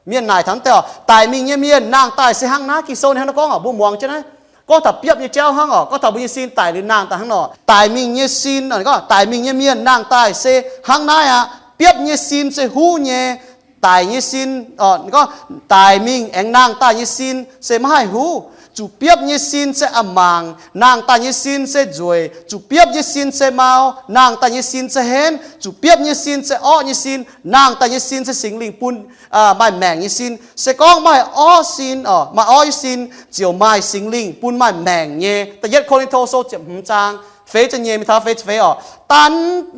Mienh naaic taux mv deix oc, daic mingh nyei mienh nangh daaih se hnangv naaiv. Ging-Sou ninh hnangv nor gorngv oc, mbuo muangx jienv naaiv. Gorngv taux biopv nyei jauv hnangv oc, gorngv taux mbuo nyei sin daic liuz nangh daaih hnangv nor. Daic mingh nyei sin, gorngv daic mingh nyei mienh nangh daaih se hnangv naaiv aqv. Biopv nyei sin se huv nyei. Daic nyei sin, gorngv daic mingh aengx nangh daaih nyei sin se maiv haih huv. Zuqc biopv nyei sin se a'maangc, nangh daaih nyei sin se nzueic. Zuqc biopv nyei sin se mau, nangh daaih nyei sin se henv. Zuqc biopv nyei sin se orqv nyei sin, nangh daaih nyei sin se Singx Lingh bun maaih maengc nyei sin. Se gorngv maaih orqv sin, maaih orqv nyei sin, ziouc maaih Singx Lingh bun maaih maengc nyei. Da'yietv Ko^lin^to Sou ziepc hmz zaang feix ziepc nyeic mingh taux feix ziepc feix oc. Daan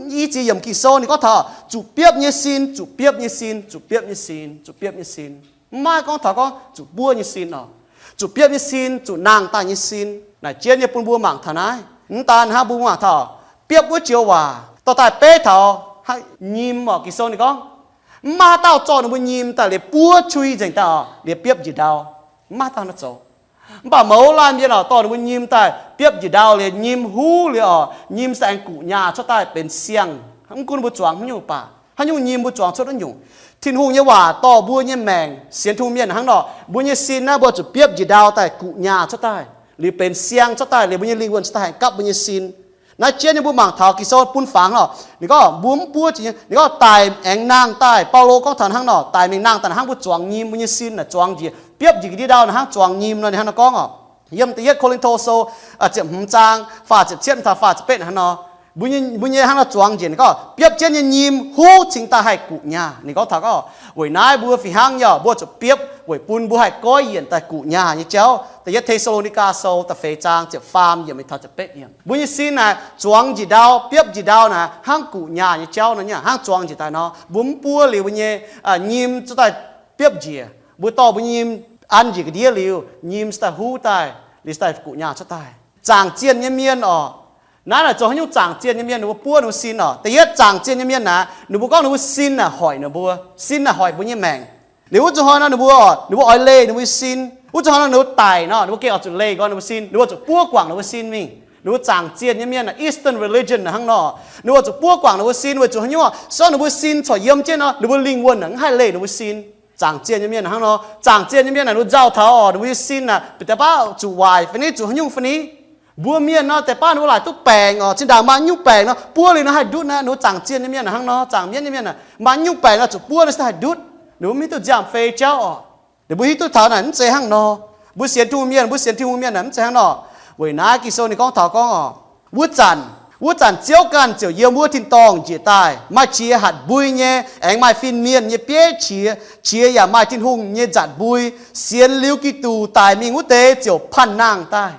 i ziex yiemc Ging-Sou ninh gorngv taux zuqc biopv nyei sin, zuqc biopv nyei sin, zuqc biopv nyei sin, zuqc biopv nyei sin. Mv maaih gorngv taux gorngv zuqc buov nyei sin oc. Zuqc biopv nyei sin, zuqc nangh daaih nyei sin. Naaic jienv nyei bun mbuo mangc taux naaiv. Mv daan hnangv, mbuo mangc taux biopv wuov joux waac dorh daaih beiv taux nyim oc. Ging-Sou ninh gorngv, mv maaih haaix dauh zorqv ninh mbuo nyim daaih liuz buov cui nzengc daaih oc, liuz biopv njiec ndau. Mv maaih dauh nor zoux. Mv baac mouz laanh mienh oc, dorh ninh mbuo nyim daaih biopv njiec ndau liuz, nyim huv liuz oc, nyim se aengx guqc nyaah cuotv daaih benx siang. Mv gunv mbuo zuangx haaix nyungc baac, haaix nyungc nyim mbuo zuangx cuotv wuov nyungc. Tin-Hungh nyei waac dorh mbuo nyei maengc sienx Tin-Hungh mienh hnangv nor, mbuo nyei sin naaiv mbuo zuqc biopv njiec ndau daaih guqc nyaah cuotv daaih, liuz benx siang cuotv daaih, liuz mbuo nyei lingh wuonh cuotv daaih haengx gapv mbuo nyei sin. Naaiv jienv nyei mbuo mangc taux Ging-Sou bun fangx oc. Ninh gorngv mbuo mv buov jiex, ninh gorngv daic aengx nangh daaih. Baulo gorngv taux hnangv nor, daic mingh nangh daaih hnangv mbuo zuangx nyim, mbuo nyei sin naaic zuangx njiec, biopv njiec ga'ndiev ndau naaic hnangv zuangx nyim nor. Ninh hnangv nor gorngv oc. Yiem da'yietv Ko^lin^to Sou ziepc hmz zaang faah ziepc cietv mingh taux faah ziepc betv hnangv nor. Mbuo nyei, mbuo nyei hnangv nor zuangx njiec, ninh gorngv biopv jienv nyei nyim huv cingx daaih haih guqc nyaah. Ninh gorngv taux gorngv, weic naaiv mbuo fih hnangv nyei oc, mbuo zuqc biopv weic bun mbuo haih goiv yienc daaih guqc nyaah nyei jauv. Da'yietv Te^saa^lo^ni^gaa Sou da'feix zaang ziepc faam yiemc mingh taux ziepc betv yiemc. Mbuo nyei sin naaic zuangx njiec ndau, biopv njiec ndau naaic hnangv guqc nyaah nyei jauv nor, hnangv zuangx njiec daaih nor. Mbuo mv buov liuz mbuo nyei nyim cuotv daaih biopv njiec, mbuo dorh mbuo nyei nyim an njiec ga'ndiev liuz, nyim cuotv daaih huv daaih, liuz cuotv daaih guqc nyaah cuotv daaih. Zaangc zienh nyei mienh oc, naaiv naaic zoux haaix nyungc? Zaangc zienh nyei mienh ninh mbuo buov ninh mbuo sin oc. Da'yietv, zaangc zienh nyei mienh naaic ninh mbuo gorngv ninh mbuo sin naaic hoic ninh mbuo, sin naaic hoic mbuo nyei maengc. Liuz wuov zuqc hnoi nor ninh mbuo, ninh mbuo oix leih ninh mbuo nyei sin. Wuov zuqc hnoi nor ninh mbuo daic nor, ninh mbuo gengh oix zuqc leih nqoi ninh mbuo sin, ninh mbuo zuqc buov guangc ninh mbuo sin mingh. Ninh mbuo zaangc zienh nyei mienh naaic, Eastern religion naaic hnangv nor, ninh mbuo zuqc buov guangc ninh mbuo sin weic zuqc haaix nyungc? Se gorngv ninh mbuo sin corc yiem jienv nor, ninh mbuo lingh wuonh naaic mv haih leih ninh mbuo sin. Zaangc zienh nyei mienh hnangv nor, zaangc zienh nyei mienh naaic ninh mbuo nzauh taux oc, ninh mbuo nyei sin naaic deix baav zuqc waaic fai ni, zuqc haaix nyungc fai ni. Mbuo mienh nor deix baav ninh mbuo laaic duqv baengc oc, zinh ndaangc maaih nyungc baengc nor, buov liuz nor haih ndutv naaic, ninh mbuo zaangc zienh nyei mienh hnangv nor, zaangc mienv nyei mienh naaic maaih nyungc baengc nor zuqc buov naaic se haih ndutv. Ninh mbuo mv hiuv duqv nziaamv-fei jauv oc. Ninh mbuo hiuv duqv taux naaic mv zeiz hnangv nor. Mbuo sienx Tin-Hungh mienh, mbuo sienx Tin-Hungh mienh naaic mv zeiz hnangv nor. Weic naaiv Ging-Sou ninh gorngv taux gorngv oc, wuov zanc Wuov zanc Ziouv ganh ziouc yiem wuov tin-dorngh njiec daaih, maaih qiex hatc mbui nyei, aengx maaih fin-mienh nyei bieiv qiex, qiex yaac maaih Tin-Hungh nyei nzatc mbui. Sienx liuz Giduc daic mingh wuov deix ziouc panh nangh daaih.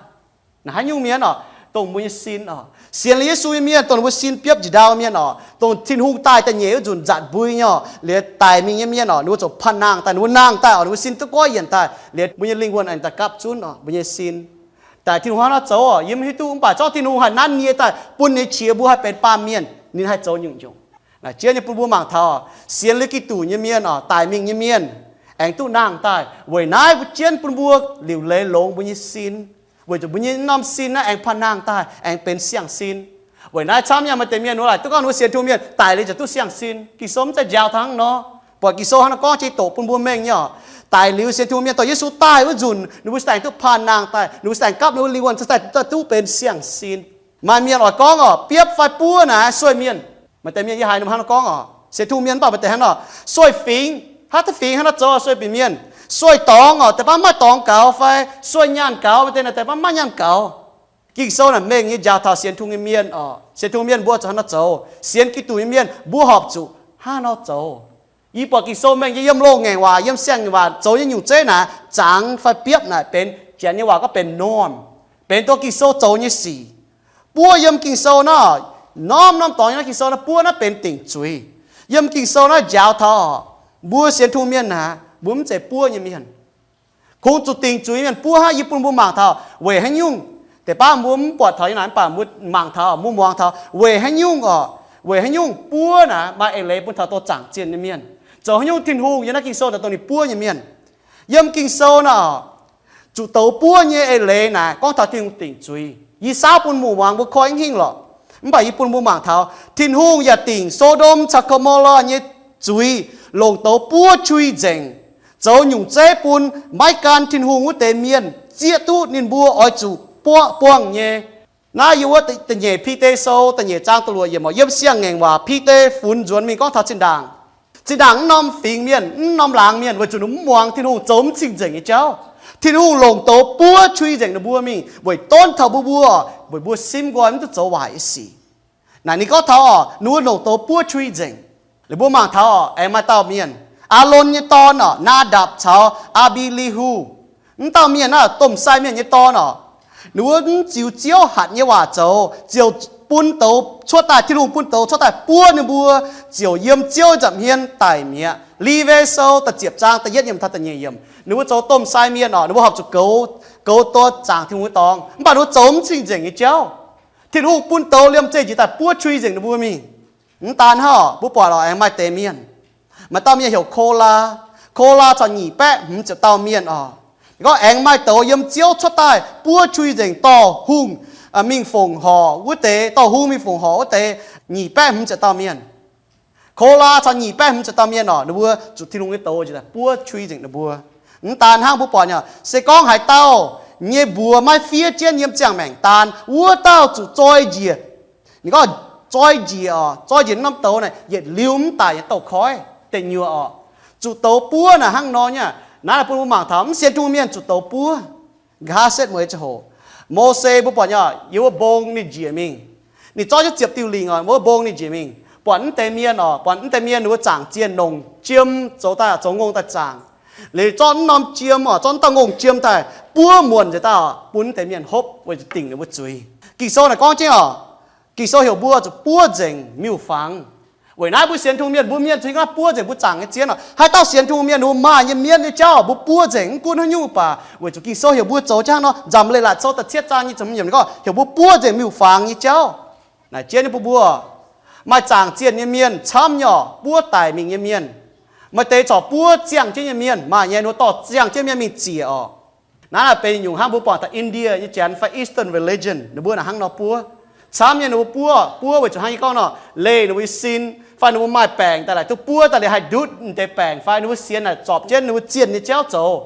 Naaiv haaix nyungc mienh oc? Dongh mbuo nyei sin oc. Sienx liuz Yesu nyei mienh, dongh ninh mbuo sin biopv njiec ndau mienh oc, dongh Tin-Hungh daaih da'nyeic wuov nzunc nzatc mbui nyei oc, liuz daic mingh nyei mienh oc, ninh mbuo ziouc panh nangh daaih, ninh mbuo nangh daaih oc, ninh mbuo sin duqv goiv yienc daaih, liuz mbuo nyei lingh wuonh aengx daaih gapv zunv oc, mbuo nyei sin. Daaih Tin-Hungh hnangv naaiv zoux oc, yie mv hiuv duqv, mv baac zorqv Tin-Hungh haih nanv nie daaih bun ninh nyei qiex mbuo haih benx baamh mienh, ninh haih zoux nyungc-nyungc. Naaiv jienv nyei bun mbuo mangc taux sienx liuz Giduc nyei mienh oc, daic mingh nyei mienh aengx duqv nangh daaih. Weic naaiv mbuo jienv bun mbuo liuc leiz longx mbuo nyei sin, weic zuqc mbuo nyei norm sin naaiv aengx panh nangh daaih, aengx benx siang-sin. Weic naaiv camv nyei maaih deix mienh wuov laaic duqv gorngv ninh mbuo sienx Tin-Hungh mienh daic liuz ziouc duqv siang-sin. Ging-Sou mv zeiz njaaux taux hnangv nor. Buatc Ging-Sou hnangv naaiv gorngv jiex doqc bun mbuo mengh nyei oc. Daic liuz sienx Tin-Hungh mienh dorh Yesu daaih wuov nzunc, ninh mbuo daaih duqv panh nangh daaih, ninh mbuo daaih gapv ninh mbuo lingh wuonh daaih duqv benx siang-sin. Maaih mienh oix gorngv oc, biopv fai buov naaic sueih mienh. Maaih deix mienh yie haiz ninh mbuo hnangv naaiv gorngv oc, sienx Tin-Hungh mienh mv baac maaih deix hnangv nor, sueih fingx, haaix duqv fingx hnangv naaiv zoux sueih bieqc mienh, sueih dorngx oc, deix baav maiv dorngx gaux fai sueih nyaanh gaux, maaih deix naaic deix baav maiv nyaanh gaux. Ging-Sou naaic mengh nyei njaaux taux sienx Tin-Hungh nyei mienh oc, sienx Tin-Hungh mienh mbuo zuqc hnangv naaiv zoux, sienx Giduc nyei mienh mbuo horpc zuqc hnangv naaiv nor zoux. Yie buatc Ging-Sou mengh nyei yiem loz-ngaengc waac, yiem siang-ngaengc waac zoux nyei nyungc zeiv naaic, zangx fai biopv naaic benx Janx nyei waac gorngv benx norm, benx dongh Ging-Sou zoux nyei sic. Buov yiem Ging-Sou naaiv, norm-norm dorngx yiem naaiv Ging-Sou naaiv buov naaiv benx dingc zuiz. Yiem Ging-Sou naaiv njaaux taux mbuo sienx Tin-Hungh mienh naaic, mbuo mv zeiz buov nyei mienh. Kungx zuqc dingc zuiz nyei mienh buov hnangv. Yie bun mbuo mangc taux weic haaix nyungc, deix baav mbuo mv buatc taux nyei naaic, mv baac mbuo mangc taux, mbuo muangx taux weic haaix nyungc oc, weic haaix nyungc buov naaic maaih eix leiz bun taux dorh zaangc zienh nyei mienh. Zoux haaix nyungc Tin-Hungh yiem naaiv Ging-Sou naaic dongh ninh buov nyei mienh? Yiem Ging-Sou naaic, zuqc douz buov nyei eix leiz naaic gorngv taux Tin-Hungh dingc zuiz. Yie saauv bun mbuo muangx mbuo koi hingh lorqc. Mv baac yie bun mbuo mangc taux Tin-Hungh yaac dingc So^ndom caux Go^mo^lo nyei zuiz, longc douz buov qui nzengc, zoux nyungc zeiv bun maiv gan Tin-Hungh wuov deix mienh zieqv duqv ninh mbuo oix zuqc buov buangh nyei. Naaiv yiem wuov da'nyeic Bide Sou da'nyeic zaang da'luoqc yiemc oc, yiem siang-ngaengc waac Bide funx nzuonx mingh gorngv taux zinh ndaangc. Zinh ndaangc mv norm fingx mienh, mv norm laangz mienh weic zuqc ninh mv muangx Tin-Hungh, zoux mv cing-nzengc nyei jauv. Tin-Hungh longc douz buov qui nzengc ninh mbuo mingh weic donv taux mbuo mbuo, weic mbuo simv nqoi mv duqv zoux waaic nyei sic. Naaic ninh gorngv taux oc, ninh mbuo longc douz buov qui nzengc. Liuz mbuo mangc taux oc, aengx maaih dauh mienh, Aalon nyei dorn oc, Naadapc caux Aa^mbi^li^hu. Mv dauh mienh naaiv domh sai mienh nyei dorn oc, ninh mbuo mv ziux Ziouv hatc nyei waac zoux, ziouc bun douz cuotv daaih, Tin-Hungh bun douz cuotv daaih buov ninh mbuo, ziouc yiem Ziouv nza'hmien daic mi'aqv. Lewi Sou da'ziepc zaang da'yietv yiemc taux da'nyeic yiemc. Ninh mbuo zoux domh sai mienh oc, ninh mbuo horpc zuqc goux, goux douz zaangc Tin-Hungh nyei dorngx, mv baac ninh mbuo zoux mv cing-nzengc nyei jauv. Tin-Hungh bun douz liemh zeih njiec daaih buov qui nzengc ninh mbuo mingh. Mv daan hnangv oc, mbuo buatc oc, aengx maaih deix mienh, maaih dauh mienh heuc Kolaa. Kolaa caux nyic baeqv hmz ziepc dauh mienh oc. Gorngv aengx maaih douz yiem Ziouv cuotv daaih buov qui nzengc dorh hungh mingh fongc horc wuov deix, dorh hungh mingh fongc horc wuov deix nyic baeqv hmz ziepc dauh mienh. Kolaa caux nyic baeqv hmz ziepc dauh mienh oc, ninh mbuo zuqc Tin-Hungh nyei douz njiec daaih buov qui nzengc ninh mbuo. Mv daan hnangv, mbuo buatc nyei, se gorngv haaix dauh nyei mbuox maiv fiev jienv yiem ziangh maengc daan, wuov dauh zuqc zoi njiec. Ninh gorngv zoi njiec oc, zoi njiec norm douz naaic yietc liuz mv daic nyei douz-koiv deic nyuoqc oc. Zuqc douz buov naaic hnangv nor nyei. Naaiv bun mbuo mangc taux mv sienx Tin-Hungh mienh zuqc douz buov. Nqa'haav setv mueiz ziangh hoc, Mose mbuo buatc nyei oc, yiem wuov mbong ninh njiec mingh. Ninh zorqv jienv ziepc diuh lingc oc, wuov mbong ninh njiec mingh. Buatc mv deix mienh oc, buatc mv deix mienh ninh mbuo zaangc zienh nongc jiem zoux daaih, zoux ngongh daaih zaangc. Liuz zorqv mv norm jiem oc, zorqv mv dauh ngongh jiem daaih buov muonc nzengc daaih oc, bun mv deix mienh hopv weic zuqc dingc ninh mbuo zuiz. Ging-Sou naaic gorngv jienv oc, Ging-Sou heuc mbuo zuqc buov nzengc miuc-fangx. Weic naaiv mbuo sienx Tin-Hungh mienh, mbuo mienh zuqc gorngv buov nzengc mbuo zaangc nyei zien oc. Haaix dauh sienx Tin-Hungh mienh, ninh mbuo maaih nyei mienv nyei jauv, mbuo buov nzengc mv gunv haaix nyungc baac, weic zuqc Ging-Sou heuc mbuo zoux jangv nor. Nzamc Leiz-Latc Sou da'cietv zaang nyic ziepc hmz yiemc gorngv heuc mbuo buov nzengc miuc-fangx nyei jauv. Naaic jienv nyei bun mbuo maaih zaangc zienh nyei mienh camv nyei oc, buov daic mingh nyei mienh. Maaih deix corc buov ziangh jienv nyei mienh, maaih nyei ninh mbuo dorh ziangh jienv mienh mingh ziec oc. Naaiv naaic benx nyungc hnangv mbuo buatc taux India nyei Janx fai Eastern religion, ninh mbuo naaic hnangv nor buov. Camv nyei ninh mbuo buov, buov weic zuqc hnangv yie gorngv nor, leih ninh mbuo nyei sin, fai ninh mbuo maaih baengc daaih laaic duqv buov daaih liuz haih ndutv ninh deix baengc, fai ninh mbuo sienx naaic zorpc jienv ninh mbuo zienh nyei jauv zoux.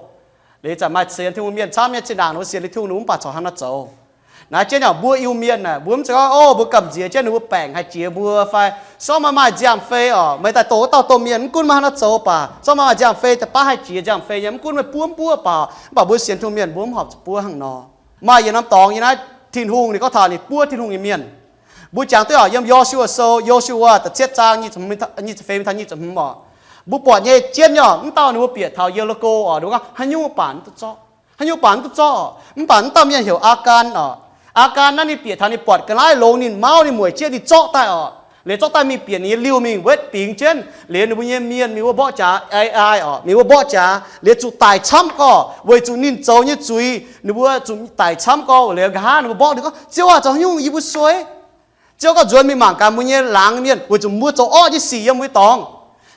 Liuz zanc maaih sienx Tin-Hungh mienh camv nyei zinh ndaangc ninh mbuo sienx liuz Tin-Hungh ninh mbuo mv baac corc hnangv nor zoux. Naaiv jienv yaac mbuo Iu-Mienh naaic, mbuo mv zeiz gorngv, o, mbuo gamh nziex jienv ninh mbuo baengc haih jiex mbuo fai, sortv maaih maaih nziaamv-fei oc, meih daaih doqc wuov dauh domh mienh mv gunv maaih hnangv nor zoux baac, sortv maaih maaih nziaamv-fei daaih baav haih jiex nziaamv-fei nyei, mv gunv meih buov mv buov baac, mv baac mbuo sienx Tin-Hungh mienh mbuo mv horpc zuqc buov hnangv nor. Maaih yietc norm dorngx nyei naaiv Tin-Hungh ninh gorngv taux ninh buov Tin-Hungh nyei mienh. Mbuo jangx duqv oc, yiem Yo^su^waa Sou, Yo^su^waa da'cietv zaang nyic ziepc feix mingh taux nyic ziepc hmz oc, mbuo buatc nyei jienv nyei oc, mv dauh ninh mbuo bieqc taux Ye^li^ko oc, ninh mbuo gorngv, haaix nyungc mv baac mv duqv zorqv, haaix nyungc mv baac mv duqv zorqv oc. Mv baac mv dauh mienh heuc Aagaan oc. Aagaan naaiv ninh bieqc taux ninh buatc ga'naaiv longx, ninh mauv ninh mueic jienv ninh zorqv daaih oc. Liuz zorqv daaih mingh bieqc ninh nyei liuh mingh wetv bingx jienv. Liuz ninh mbuo nyei mienh mingh wuov mborqv jaax ai ai oc, mingh wuov mborqv jaax liuz zuqc daic camv gorx, weic zuqc ninh zoux nyei zuiz ninh mbuo zuqc daic camv gorx. Liuz nqa'haav ninh mbuo mborqv ninh gorngv, Ziouv aac, zoux haaix nyungc yie mbuo sueih? Ziouv gorngv, nzuonx mingh mangc gaax mbuo nyei laangz mienh, weic zuqc mbuo zoux orqv nyei sic yiem mbuo nyei dorngx.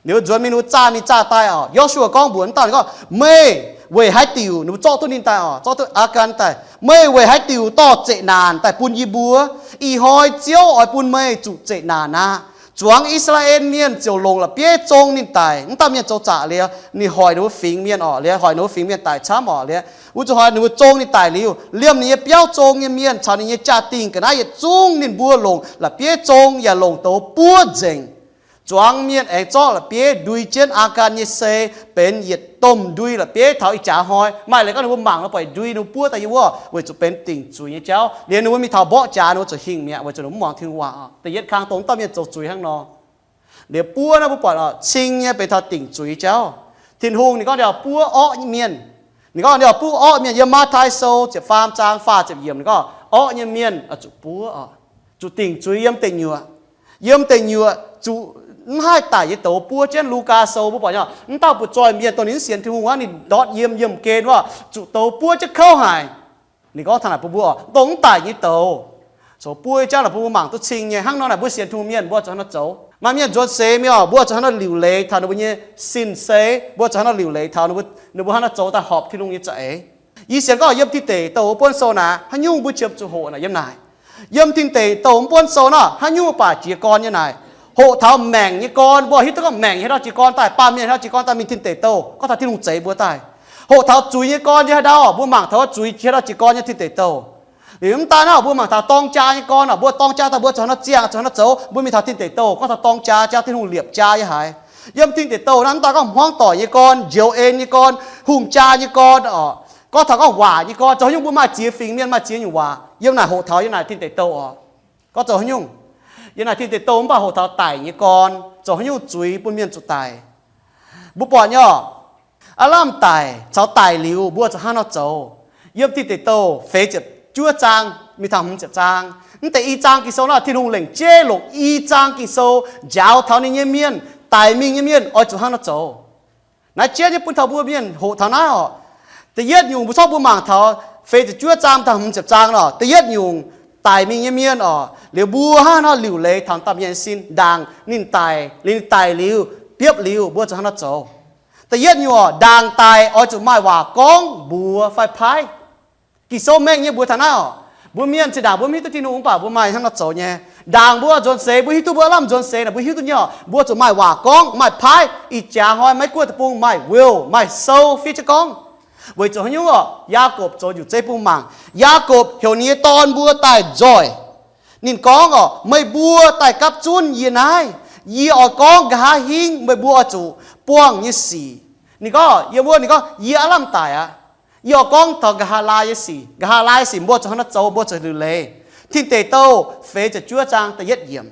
Ninh mbuo nzuonx mingh, ninh mbuo zaah mingh zaah daaih oc. Yo^su^waa gorngv mbuox mv dauh ninh gorngv, Meih weic haaix diuc? Ninh mbuo zorqv duqv ninh daaih oc, zorqv duqv Aagaan daaih, Meih weic haaix diuc dorh zeqc naanc daaih bun yie mbuo? Ih hnoi Ziouv oix bun meih zuqc zeqc naanc aqv. Zuangx I^saa^laa^en Mienh ziouc longc la'bieiv zong ninh daic. Mv dauh mienh zoux zaqc liuz, ninh hoic ninh mbuo fingx mienh oc, liuz hoic ninh mbuo fingx mienh daic camv oc. Liuz wuov zuqc hoic ninh mbuo zong ninh daic liuz, liemh ninh nyei biauv zong nyei mienh caux ninh nyei jaa-dingh ga'naaiv yietc zungv ninh mbuo longc la'bieiv zong yaac longc douz buov nzengc. Zuangx mienh aengx zorqv la'bieiv ndui jienv Aagaan nyei sei, benx yietc domh ndui la'bieiv taux ih jaax hnoi. Maaih leiz gorngv ninh mbuo mangc nor buatc ndui ninh mbuo buov daaih yiem wuov weic zuqc benx dingc zuiz nyei jauv. Liuz ninh mbuo mingh taux mborqv jaax ninh mbuo zuqc hingh mi'aqv weic zuqc ninh mbuo mv muangx Tin-Hungh waac oc. Da'yietv kang dongh mv dauh mienh zoux zuiz hnangv nor. Liuz buov naaiv mbuo buatc oc, cing nyei benx taux dingc zuiz jauv. Tin-Hungh ninh gorngv ninh buov orqv nyei mienh. Ninh gorngv ninh buov orqv mienh. Yiem Matv^tai Sou ziepc faam zaang faah ziepc yiemc ninh gorngv orqv nyei mienh zuqc buov oc, zuqc dingc zuiz yiem deic nyuoqc. Yiem deic nyuoqc zuqc mv haih daic nyei douz buov jienv. Lugaa Sou mbuo buatc nyei, mv dauh butv-zoih mienh dongh ninh mv sienx Tin-Hungh wuov, ninh ndortv yiem yiemh gen wuov, zuqc douz buov jienv kouv haic. Ninh gorngv taux naaic bun mbuo oc, dongh mv daic nyei douz, zoux buov jauv naaic bun mbuo mangc duqv cing nyei. Hnangv nor naaic mbuo sienx Tin-Hungh mienh mbuo zuqc hnangv nor zoux. Maaih mienh nzuonx seix mingh oc, mbuo zuqc hnangv nor liuc leiz taux ninh mbuo nyei sin sei, mbuo zuqc hnangv nor liuc leiz taux ninh mbuo hnangv nor zoux daaih horpc Tin-Hungh nyei za'eix. Yie sienx gorngv yiem Tin Deic Douh wuov buonv sou naaic, haaix nyungc mbuo qiemx zuqc hoqc naaic yiem naaic. Yiem Tin Deic Douh wuov buonv sou naaic, haaix nyungc baac jiez gorn nyei naaic. Hoqc taux maengc nyei gorn, mbuo hiuv duqv gorngv maengc nyei haaix dauh jiez gorn daaih, baamh mienh haaix dauh jiez gorn daaih, mingh Tin Deic Douh, gorngv taux Tin-Hungh zeix mbuo daaih. Hoqc taux zuiz nyei gorn yiem haaix dauh, mbuo mangc taux zuiz haaix dauh jiez gorn yiem Tin Deic Douh. Liuz mv daan naaic, mbuo mangc taux dorng jaa nyei gorn oc, mbuo dorng jaa daaih mbuo zuqc hnangv nor ziangh, zuqc hnangv nor zoux, mbuo mingh taux Tin Deic Douh, gorngv taux dorng jaa, jaa Tin-Hungh liepc jaa yiem haaix. Yiem Tin Deic Douh naaiv, mv daan gorngv hmuangv doic nyei gorn, njoux en nyei gorn, hungh jaa nyei gorn oc, gorngv taux gorngv waac nyei gorn, zoux haaix nyungc mbuo maaih ziex fingx mienh, maaih ziex nyungc waac yiem naaic hoqc taux yiem naaic Tin Deic Douh oc. Gorngv zoux haaix nyungc? Yiem naaic Tin Deic Douh mv baac hoqc taux daic nyei gorn, zoux haaix nyungc zuiz bun mienh zuqc daic. Mbuo buatc nyei oc, aav lamh daic caux daic liuz mbuo zuqc hnangv nor zoux. Yiem Tin Deic Douh feix ziepc juov zaang mingh taux hmz ziepc zaang, mv deix i zaang Ging-Sou naaic, Tin-Hungh lengc jeiv longc i zaang Ging-Sou njaaux taux ninh nyei mienh, daic mingh nyei mienh oix zuqc hnangv nor zoux. Naaiv jienv nyei bun taux mbuo mienh hoqc taux naaiv oc. Da'yietv nyungc mbuo corc mbuo mangc taux feix ziepc juov zaang taux hmz ziepc zaang nor, da'yietv nyungc daic mingh nyei mienh oc, liuz mbuo hnangv nor liuc leiz taux dauh mienh sin ndaangc ninh daic, liuz ninh daic liuz, biopv liuz, mbuo zuqc hnangv nor zoux. Da'yietv nyungc oc, ndaangc daic oix zuqc maaih waac gorngv mbuox fai paaiv. Ging-Sou mengh nyei mbuox taux naaiv oc. Mbuo mienh zinh ndaangc mbuo mv hiuv duqv Tin-Hungh mv baac mbuo maaih hnangv nor zoux nyei. Ndaangc mbuo nzuonx seix mbuo hiuv duqv mbuo aav lamh nzuonx seix naaic, mbuo hiuv duqv nyei oc, mbuo zuqc maaih waac gorngv, maaih paaiv. Ih jaax hnoi Meiv Guoqv deic-bung maaih will, maaih sou fiev jienv gorngv. Weic zuqc haaix nyungc oc? Yaakopv zoux nyungc zeiv bun mangc. Yaakopv heuc ninh nyei dorn mbuo daaih nzoih. Ninh gorngv oc, meih mbuo daaih gapv zunv yie naaiv. Yie oix gorngv nqa'haav hingv meih mbuo oix zuqc buangh nyei sic. Ninh gorngv, yiem wuov ninh gorngv, yie aav lamh daic aqv. Yie oix gorngv taux nqa'haav laai nyei sic. Nqa'haav laai nyei sic mbuo zuqc hnangv nor zoux, mbuo zuqc liuc leiz. Tin Deic Douh feix ziepc juov zaang da'yietv yiemc.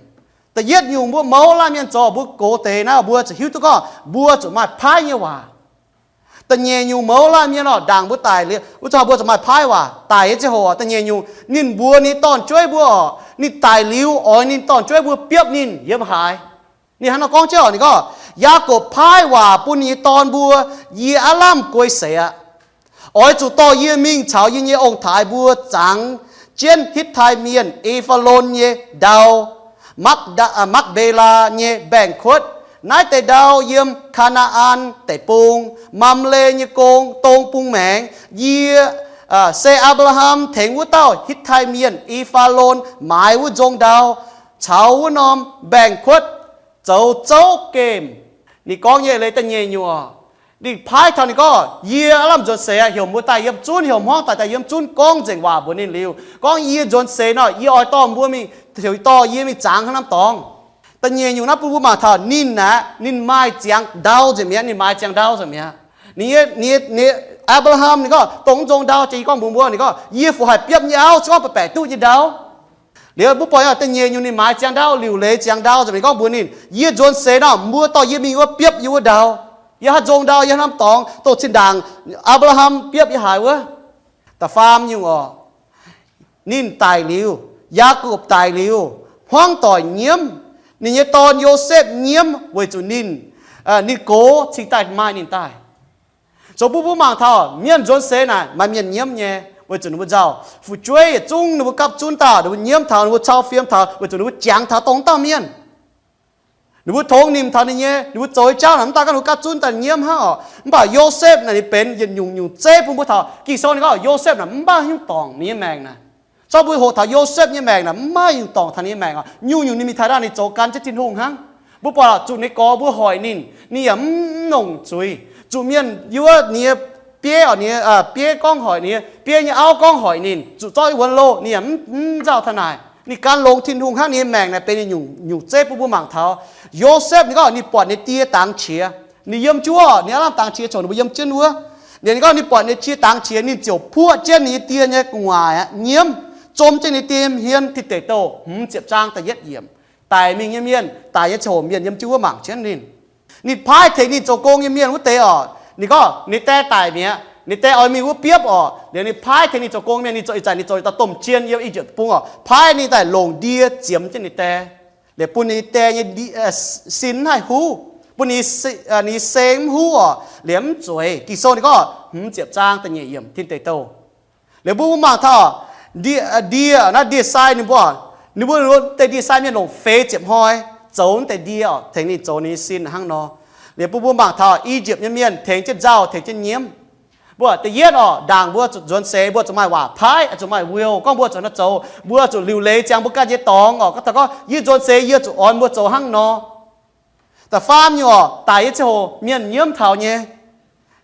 Da'yietv nyungc mbuo mouz laanh mienh zoux, mbuo gox deix naaiv mbuo zuqc hiuv duqv gorngv mbuo zuqc maaih paaiv nyei waac. Da'nyeic nyungc mouz laanh mienh oc, ndaangc mbuo daic liuz wuov zanc mbuo zuqc maaih paaiv waac. Daic nyei ziangh hoc, da'nyeic nyungc ninh mbuox ninh dorn-jueiv mbuo oc, ninh daic liuz oix ninh dorn-jueiv mbuo biopv ninh yiem haaix. Ninh hnangv nor gorngv jienv oc, ninh gorngv, Yaakopv paaiv waac bun ninh nyei dorn mbuo, yie aav lamh guei seix aqv. Oix zuqc dorh yie mingh caux yie nyei ong-taaix mbuo zangx jienv Hitv^tai Mienh E^faa^lon nyei ndau, Makv^, Makv^mbe^laa nyei mbaengx-kuotv. Naaiv deix ndau yiem Kaa^naa^an Deic-Bung, Mamle nyei gong, dong bung maengx. Yie, se Apc^laa^ham tengx wuov dauh Hitv^tai Mienh E^faa^lon maaiz wuov nzong ndau caux wuov norm mbaengx-kuotv zoux zouv gemh. Ninh gorngv nyei leiz da'nyeic nyungc oc, ninh paaiv taux ninh gorngv, yie aav lamh nzuonx seix aqv, heuc mbuo daaih yiem zunv, heuc hmuangv doic daaih yiem zunv gorngv nzengc waac mbuox ninh liuz, gorngv yie nzuonx seix nor, yie oix dorh mbuo mingh, heuc dorh yie mingh zangx haaix norm dorngx. Da'nyeic nyungc naaiv bun mbuo mangc taux ninh aeqv, ninh maaih ziangx ndau nzengc mi'aqv, ninh maaih ziangx ndau nzengc mi'aqv. Ninh, ninh, Apc^laa^ham ninh gorngv, dongh wuov nzong ndau, jiex yie gorngv mbuox mbuo, ninh gorngv, yie fu haih biopv nyei auv, se gorngv baeqc baeqc duqv nyei ndau. Liuz mbuo buatc da'nyeic nyungc ninh maaiz ziangx ndau, liuc leiz ziangx ndau, nzunc ninh gorngv mbuox ninh, yie nzuonx seix nor, mbuo dorh yie mingh wuov biopv yie wuov ndau. Yie haaix nzong ndau, yie haaix norm dorngx, dongh zinh ndaangc Apc^laa^ham biopv yie haiz wuov. Da'faam nyungc oc, ninh daic liuz, Yaakopv daic liuz, hmuangv doic nyiemv, ninh nyei dorn Yosepv nyiemv weic zuqc ninh, ninh gox cingx daaih maaih ninh daaih. Zoux bun mbuo mangc taux mienh nzuonx seix naaic maaih mienh nyiemv nyei, weic zuqc ninh mbuo nzauh. Fu'jueiv yietc zungv ninh mbuo gapv zunv daaih, ninh mbuo nyiemv taux, ninh mbuo cau fiem taux, weic zuqc ninh mbuo jangx taux dongh dauh mienh. Ninh mbuo tongx nimc taux ninh nyei, ninh mbuo zoux nyei jauv naaic mv daaih gorngv ninh mbuo gapv zunv daaih nyiemv hnangv oc. Mv baac Yosepv naaic ninh benx yietc nyungc nyungc zeiv bun mbuo taux. Ging-Sou ninh gorngv Yosepv naaic mv maaih nyungc dorngc ninh nyei maengc naaic. Zorqv mbuo hoqc taux Yosepv nyei maengc naaic mv maaih nyungc dorngc taux ninh nyei maengc oc. Nyungc-nyungc ninh mingh taux naaiv ninh zoux gan jienv Tin-Hungh hnangv. Mbuo buatc zuqc ninh gorx mbuo hoic ninh, ninh yaac mv nongc zuiz. Zuqc mienh yiem wuov ninh nyei bieiv oc, ninh nyei bieiv gorngv hoic ninh, bieiv nyei auv gorngv hoic ninh, zuqc zorqv wuonx loh ninh yaac mv nzauh taux naaic. Ninh gan longx Tin-Hungh hnangv. Ninh nyei maengc naaic benx ninh nyungc nyungc zeiv bun mbuo mangc taux. Yosepv ninh gorngv ninh buatc ninh die dangx qiex. Ninh yiem jienv wuov, ninh aav lamh dangx qiex, corc ninh mbuo yiem jienv wuov. Liuz ninh gorngv ninh buatc ninh qiex dangx qiex, ninh ziouc puoqv jienv ninh nyei die nyei gu'nguaaic aqv, nyiemv, zom jienv ninh die nyei hmien. Tin Deic Douh hmz ziepc zaang da'yietv yiemc. Daic mingh nyei mienh, daic nyei ziangh hoc mienh yiem jienv wuov mangc jienv ninh. Ninh paaiv tengx ninh zoux gong nyei mienh wuov deix oc, ninh gorngv ninh die daic mi'aqv, ninh die oix mingh wuov biopv oc. Liuz ninh paaiv tengx ninh zoux gong mienh, ninh zoux ih zanc ninh zoux dauh domh jien yiem I^yipv Deic-Bung oc, paaiv ninh daaih longc ndie ziemx jienv ninh die. Liuz bun ninh die nyei sin mv haih huv, bun ninh nyei se mv huv oc, liuz mv zueiz. Ging-Sou ninh gorngv hmz ziepc zaang da'nyeic yiemc Tin Deic Douh. Liuz mbuo mangc taux ndie, naaiv ndie-sai ninh mbuo, ninh mbuo deix ndie-sai mienh longc feix ziepc hnoi zoux wuov deix ndie oc, tengx ninh zoux ninh nyei sin hnangv nor. Liuz bun mbuo mangc taux I^yipv nyei mienh tengx jienv nzauh, tengx jienv nyiemv. Mbuo da'yietv oc, ndaangc mbuo zuqc nzuonx seix mbuo zuqc maaih waac paaiv, zuqc maaih will, gorngv mbuo zuqc nor zoux, mbuo zuqc liuc leiz ziangx mbuo ganh nyei dorngx oc. Gorngv taux gorngv yie nzuonx seix yie zuqc oix mbuo zoux hnangv nor. Da'faam nyungc oc, daic nyei ziangh hoc mienh nyiemv taux nyei.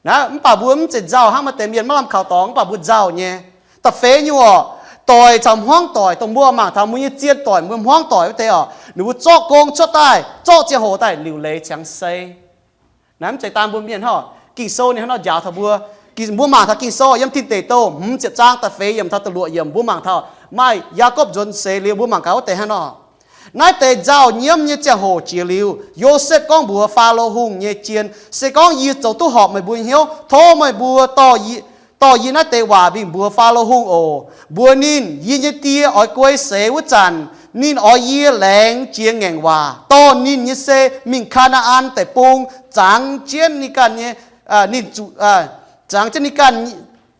Naaiv mv baac mbuo mv zeiz nzauh hnangv maaih deix mienh maiv lamh kaux dorngx, mv baac mbuo nzauh nyei. Da'feix nyungc oc, doic caux hmuangv doic, dongh mbuo mangc taux mbuo nyei zien doic, mbuo hmuangv doic wuov deix oc, ninh mbuo zorqv gong cuotv daaih, zorqv ziangh hoc daaih liuc leiz ziangx sei. Naaiv mv zeiz daan mbuo mienh hnangv. Ging-Sou ninh hnangv nor njaaux taux mbuo. Mbuo mangc taux Ging-Sou yiem Tin Deic Douh hmz ziepc zaang da'feix yiemc taux da'luoqc yiemc, mbuo mangc taux maaih Yaakopv nzuonx seix liuz, mbuo mangc gaax wuov deix hnangv nor. Naaiv deix nzauh nyiemv nyei ziangh hoc jiex liuz, Yosepv gorngv mbuox Faalo Hungh nyei jien, Se gorngv yie zoux duqv horpc meih mbuo hnyouv, tov meih mbuo dorh yie naaiv deix waac mingh mbuox Faalo Hungh oc. Mbuox ninh, yie nyei die oix guei seix wuov zanc, ninh oix yie laengz jiex ngaengc waac dorh ninh nyei se mingh Kaa^naa^an Deic-Bung zangx jienv ninh ganh nyei, ninh zuqc, zangx jienv ninh ganh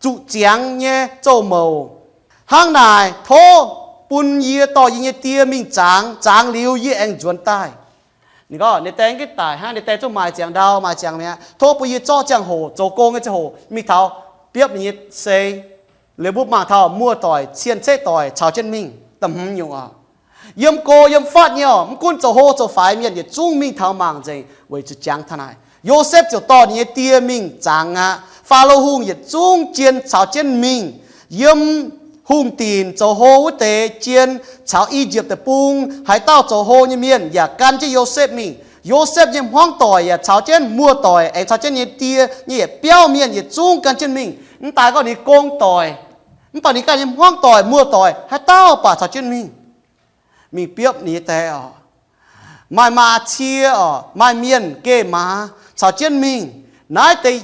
zuqc ziangx nyei zouv-mouc. Hnangv naaic, tov bun yie dorh yie nyei die mingh zangx, zangx liuz yie aengx nzuonx daaih. Ninh gorngv ninh die gengh daic hnangv, ninh die zungv maaih ziangx ndau, maaih ziangx mi'aqv. Tov bun yie zorqv ziangh hoc zoux gong nyei ziangh hoc mingh taux biopv ninh nyei se. Liuz mbuo mangc taux muoz-doic, cien-ceqv doic caux jienv mingh. Da'hmz nyungc oc, yiem go yiem fatv nyei oc, mv gunv zoux hlo zoux faix mienh yietc zungv mingh taux mangc nzengc weic zuqc jangx taux naaic. Yosepv ziouc dorh ninh nyei die mingh zangx aqv. Faalo Hungh yietc zungv jien caux jienv mingh. Yiem hungh dinc zoux hlo wuov deix jien caux I^yipv Deic-Bung haaix dauh zoux hlo nyei mienh yaac gan jienv Yosepv mingh. Yosepv nyei hmuangv doic yaac caux jienv muoz-doic aengx caux jienv nyei die nyei yietc biauv mienh yietc zungv gan jienv mingh. Mv daaih gorngv ninh gong doic, mv baac ninh ganh nyei hmuangv doic muoz-doic haaix dauh baac caux jienv mingh. Mingh biopv ninh nyei die oc. Maaih maa cie oc, maaih mienh geh maaz caux jienv mingh. Naaiv deix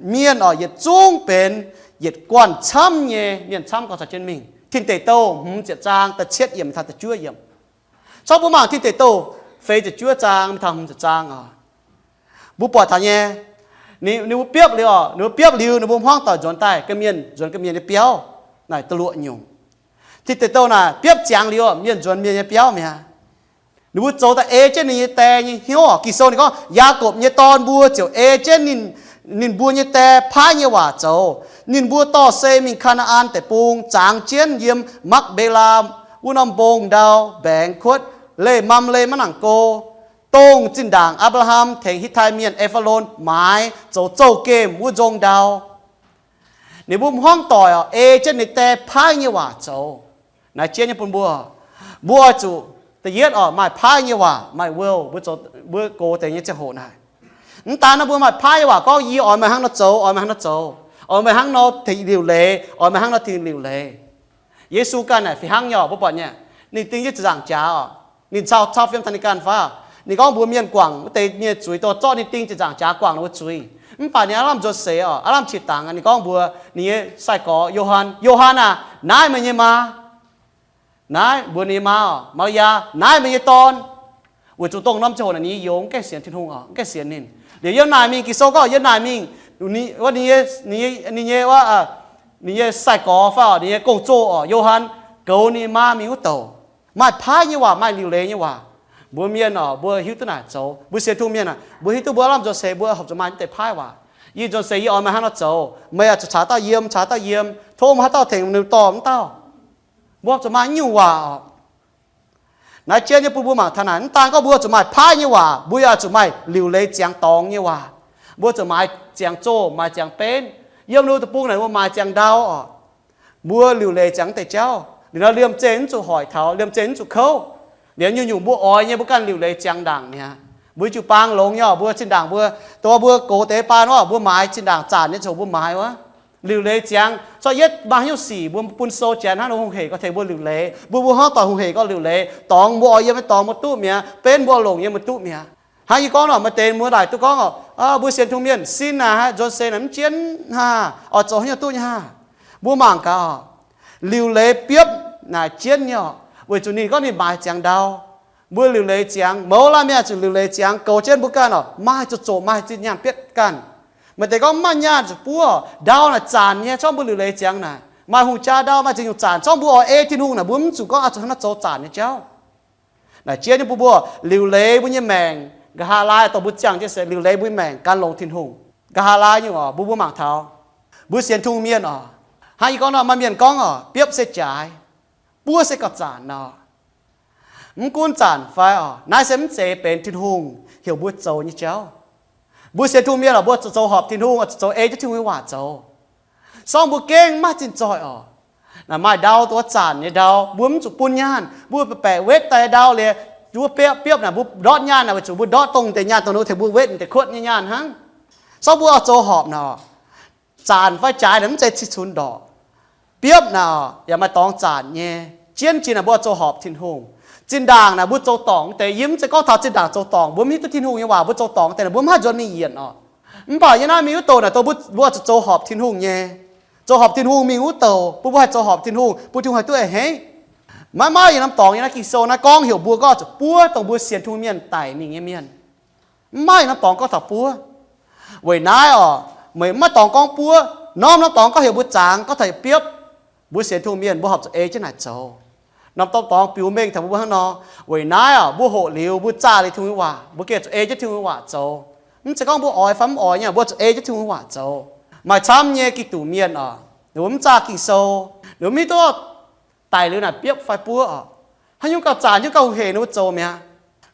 mienh oc, yietc zungv benx yietc guanh camv nyei mienh camv gorngv caux jienv mingh. Tin Deic Douh hmz ziepc zaang da'cietv yiemc taux da'juov yiemc. Corc mbuo mangc Tin Deic Douh feix ziepc juov zaang mingh taux hmz ziepc zaang oc. Mbuo buatc taux nyei, ninh mbuo biopv liuz oc, ninh mbuo biopv liuz ninh mbuo hmuangv doic nzuonx daaih ga'mienh nzuonx ga'mienh nyei biauv. Naaic da'luoqc nyungc. Tin Deic Douh naaic biopv ziangx liuz, mienh nzuonx mienh nyei biauv mi'aqv. Ninh mbuo zoux daaih ei jienv ninh nyei die nyei hnyouv oc. Ging-Sou ninh gorngv, Yaakopv nyei dorn mbuo ziouc ei jienv ninh mbuo nyei die paaiv nyei waac zoux. Ninh mbuo dorh se mingh Kaa^naa^an Deic-Bung, zangx jienv yiem Makv^mbe^laa wuov norm mbong ndau mbaengx kuotv, leih Mamle maiv nangc go, dongh zinh ndaangc Apc^laa^ham tengx Hitv^tai Mienh E^faa^lon maaiz zoux zouv-gemh wuov nzong ndau. Ninh mbuo hmuangv doic oc, ei jienv ninh die paaiv nyei waac zoux. Naaiv jienv nyei bun mbuo, mbuo oix zuqc da'yietv oc, maaih paaiv nyei waac, maaih will, mbuo gox deix nyei ziangh hoc naaic. Mv daan nor mbuo maaih paaiv nyei waac gorngv, yie oix meih hnangv nor zoux, oix meih hnangv nor zoux, oix meih hnangv nor tengx liuc leiz, oix meih hnangv nor tengx liuc leiz. Yesu ganh naaic fih hnangv nyei oc, mbuo buatc nyei. Ninh ding jienv ziepc nzaangc jaax oc. Ninh cau, cau fiem taux ninh ganh fai? Ninh gorngv mbuox mienh guangc wuov deix nyei zuiz, dongh zorqv ninh ding ziepc nzaangc jaax guangc ninh mbuo zuiz. Mv baac ninh aav lamh nzuonx seix oc, aav lamh qiex dangx. Ninh gorngv mbuox ninh nyei sai-gorx Yo^han, Yo^han aac, naaiv meih nyei maa. Naaiv mbuox ninh nyei maa oc, Maa^li^yaa, naaiv meih nyei dorn. Weic zuqc dongh norm ziangh hoc naaic ninh nyei youz mv gaengh sienx Tin-Hungh oc, mv gaengh sienx ninh. Liuz yiem naaic mingh, Ging-Sou gorngv yiem naaic mingh, ninh nyei, ninh nyei, ninh nyei sai-gorx fai oc, ninh nyei gong-zoh oc, Yo^han, goux ninh nyei maa mingh wuov douc. Maaih paaiv nyei waac, maaih liuc leiz nyei waac. Mbuo mienh oc, mbuo hiuv duqv naaic zoux. Mbuo sienx Tin-Hungh mienh aah, mbuo hiuv duqv mbuo lamh nzuonx seix mbuo horpc zuqc maaih naaiv deix paaiv waac. Yie nzuonx seix yie oix maaih hnangv nor zoux, meih aah, zuqc caax dauh yiem, caax dauh yiem, tov meih haaix dauh tengx ninh dorh wuov dauh. Mbuo horpc zuqc maaih nyungc waac oc. Naaiv jienv nyei bun mbuo mangc taux naaic, mv daan gorngv mbuo zuqc maaih paaiv nyei waac, mbuo yaac zuqc maaih liuc leiz ziangx dorngx nyei waac. Mbuo zuqc maaiz ziangx zoh, maaiz ziangx benv. Yiem ninh mbuo deic-bung naaic mbuo maaiz ziangx ndau oc. Mbuo liuc leiz ziangx deix jauv. Liuz nor liemh zeih mv zuqc hoic taux, liemh zeih mv zuqc kouv. Liuz nyungc-nyungc mbuo oix nyei mbuo ganh liuc leiz ziangx ndaangc mi'aqv. Mbuo jiu-baang longx nyei oc, mbuo zinh ndaangc mbuo, dongh mbuo gox deix baan oc, mbuo maaiz zinh ndaangc zanc nyei ziangh hoc mbuo maaiz wuov. Liuc leiz ziangx, corc yietv maaih haaix nyungc sic mbuo bun sou janx hnangv nor hungh hec gorx tengx mbuo liuc leiz. Mbuo, mbuo hnangv doic hungh hec gorx liuc leiz, dorngx mbuo oix yiem nyei dorngx mbuo duqv mi'aqv, benv mbuo longc nyei mbuo duqv mi'aqv. Hnangv yie gorngv nor, maaih deix mbuo laaic duqv gorngv oc, mbuo sienx Tin-Hungh mienh sin naaic, nzuonx seix naaic mv jienv hnangv, oix zoux haaix nyungc duqv nyei hnangv. Mbuo mangc gaax oc, liuc leiz biopv naaic jienv nyei oc, weic zuqc ninh gorngv ninh maaiz ziangx ndau. Mbuo liuc leiz ziangx, mouz laanh mienh zuqc liuc leiz ziangx goux jienv mbuo ganh oc, maaih zuqc zoqc maaih zinh nyaanh biopv ganh. Maaih deix gorngv mv maaih nyaanh zuqc buov, ndau naaic zanc nyei, corc mbuo liuc leiz ziangx naaic. Maaih hungh jaa ndau, maaih ziex nyungc zanc, corc mbuo oix ei Tin-Hungh naaic, mbuo mv zuqc gorngv oix zoux hnangv naaiv zoux zanc nyei jauv. Naaic jienv nyei bun mbuo liuc leiz mbuo nyei maengc, nqa'haav laai dongh mbuo ziangh jienv se liuc leiz mbuo nyei maengc gan longx Tin-Hungh. Nqa'haav laai nyungc oc, mbuo, mbuo mangc taux mbuo sienx Tin-Hungh mienh oc, hnangv yie gorngv nor, maaih mienh gorngv oc, biopv se jaaix, buov se gauh zanc nor. Mv gunv zanc fai oc, naaiv se mv zeiz benx Tin-Hungh heuc mbuo zoux nyei jauv. Mbuo sienx Tin-Hungh mienh oc, mbuo zuqc zoux horpc Tin-Hungh, zuqc zoux ei jienv Tin-Hungh nyei waac zoux. Sorng mbuo gengh maiv maaih zinh zoih oc. Naaic maaih ndau, dongh wuov zanc nyei ndau, mbuo mv zuqc bun nyaanh. Mbuo baeqc baeqc wetv daaih ndau liuz, mbuo biopv, biopv naaic mbuo ndortv nyaanh naaic, weic zuqc mbuo ndortv dongh deix nyaanh dongh wuov tengx mbuo wetv deix kuotv nyei nyaanh hnangv. Sorng mbuo oix zoux horpc naaic, zanc fai jaaix naaic mv zeiz cih cunx ndorqc. Biopv naaic yaac maaih dorngx zanc nyei. Jienv jiex naaic mbuo oix zoux horpc Tin-Hungh. Zinh ndaangc naaic mbuo zoux dorngc deix, yie mv zeiz gorngv taux zinh ndaangc zoux dorngc, mbuo mv hiuv duqv Tin-Hungh nyei waac, mbuo zoux dorngc deix naaic mbuo mv haih nzuonx mingh yienc oc. Mv baac yie naaiv mingh wuov douh naaic dongh mbuo, mbuo oix zuqc zoux horpc Tin-Hungh nyei. Zoux horpc Tin-Hungh mingh wuov douh, bun mbuo haih zoux horpc Tin-Hungh, bun Tin-Hungh haih duqv a'hneiv. Maiv maaih yietc norm dorngx yiem naaiv Ging-Sou naaiv gorngv heuc mbuo gorngv zuqc buov dongh mbuo sienx Tin-Hungh mienh daic mingh nyei mienh. Mv maaih yietc norm dorngx gorngv taux buov. Weic naaiv oc, meih mv maaih dorngx gorngv buov. Norm norm dorngx gorngv heuc mbuo zangx, gorngv taux biopv. Mbuo sienx Tin-Hungh mienh mbuo horpc zuqc ei jienv naaic zoux. Norm norm dorngx biux mengh taux mbuo hnangv nor. Weic naaiv oc, mbuo hoqc liuz, mbuo zaah liuz Tin-Hungh nyei waac, mbuo gengh zuqc ei jienv Tin-Hungh nyei waac zoux. Mv zeiz gorngv mbuo oix fai mv oix nyei, mbuo zuqc ei jienv Tin-Hungh nyei waac zoux. Maaih camv nyei Giduc mienh oc, ninh mbuo mv zaah Ging-Sou, ninh mbuo mv hiuv duqv daic liuz naaic biopv fai buov oc. Haaix nyungc gauh zanc, haaix nyungc gauh hungh hec ninh mbuo zoux mi'aqv.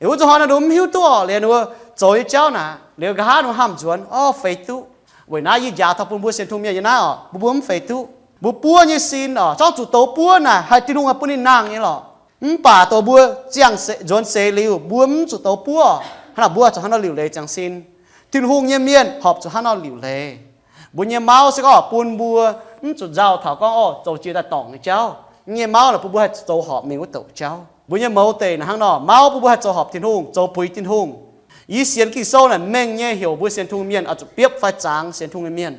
Liuz wuov zuqc hnoi naaiv ninh mbuo mv hiuv duqv oc, liuz ninh mbuo zoux nyei jauv naaic, liuz nqa'haav ninh mbuo hamh nzuonx, orv, feix duqv. Weic naaiv yie njaaux taux bun mbuo sienx Tin-Hungh mienh nyei naaiv oc, mbuo, mbuo mv feix duqv. Mbuo buov nyei sin oc, zorqv zuqc douz buov naaic haih Tin-Hungh haih bun ninh nangh nyei lorqc. Mv baac dongh mbuo ziangh se, nzuonx seix liuz, mbuo mv zuqc douz buov. Hnangv naaic mbuo zuqc hnangv nor liuc leiz ziangx sin. Tin-Hungh nyei mienh horpc zuqc hnangv nor liuc leiz. Mbuo nyei mauv se gorngv bun mbuo mv zuqc nzauh taux gorngv, orv, zoux jiex daaih dorngc nyei jauv. Nyei mauv naaic bun mbuo haih zoux horpc mingh wuov douc jauv. Mbuo nyei mouz deic naaic hnangv nor, mauv bun mbuo haih zoux horpc Tin-Hungh, zoux puix Tin-Hungh. Yie sienx Ging-Sou naaic mengh nyei heuc mbuo sienx Tin-Hungh mienh oix zuqc biopv fai zangx sienx Tin-Hungh nyei mienh.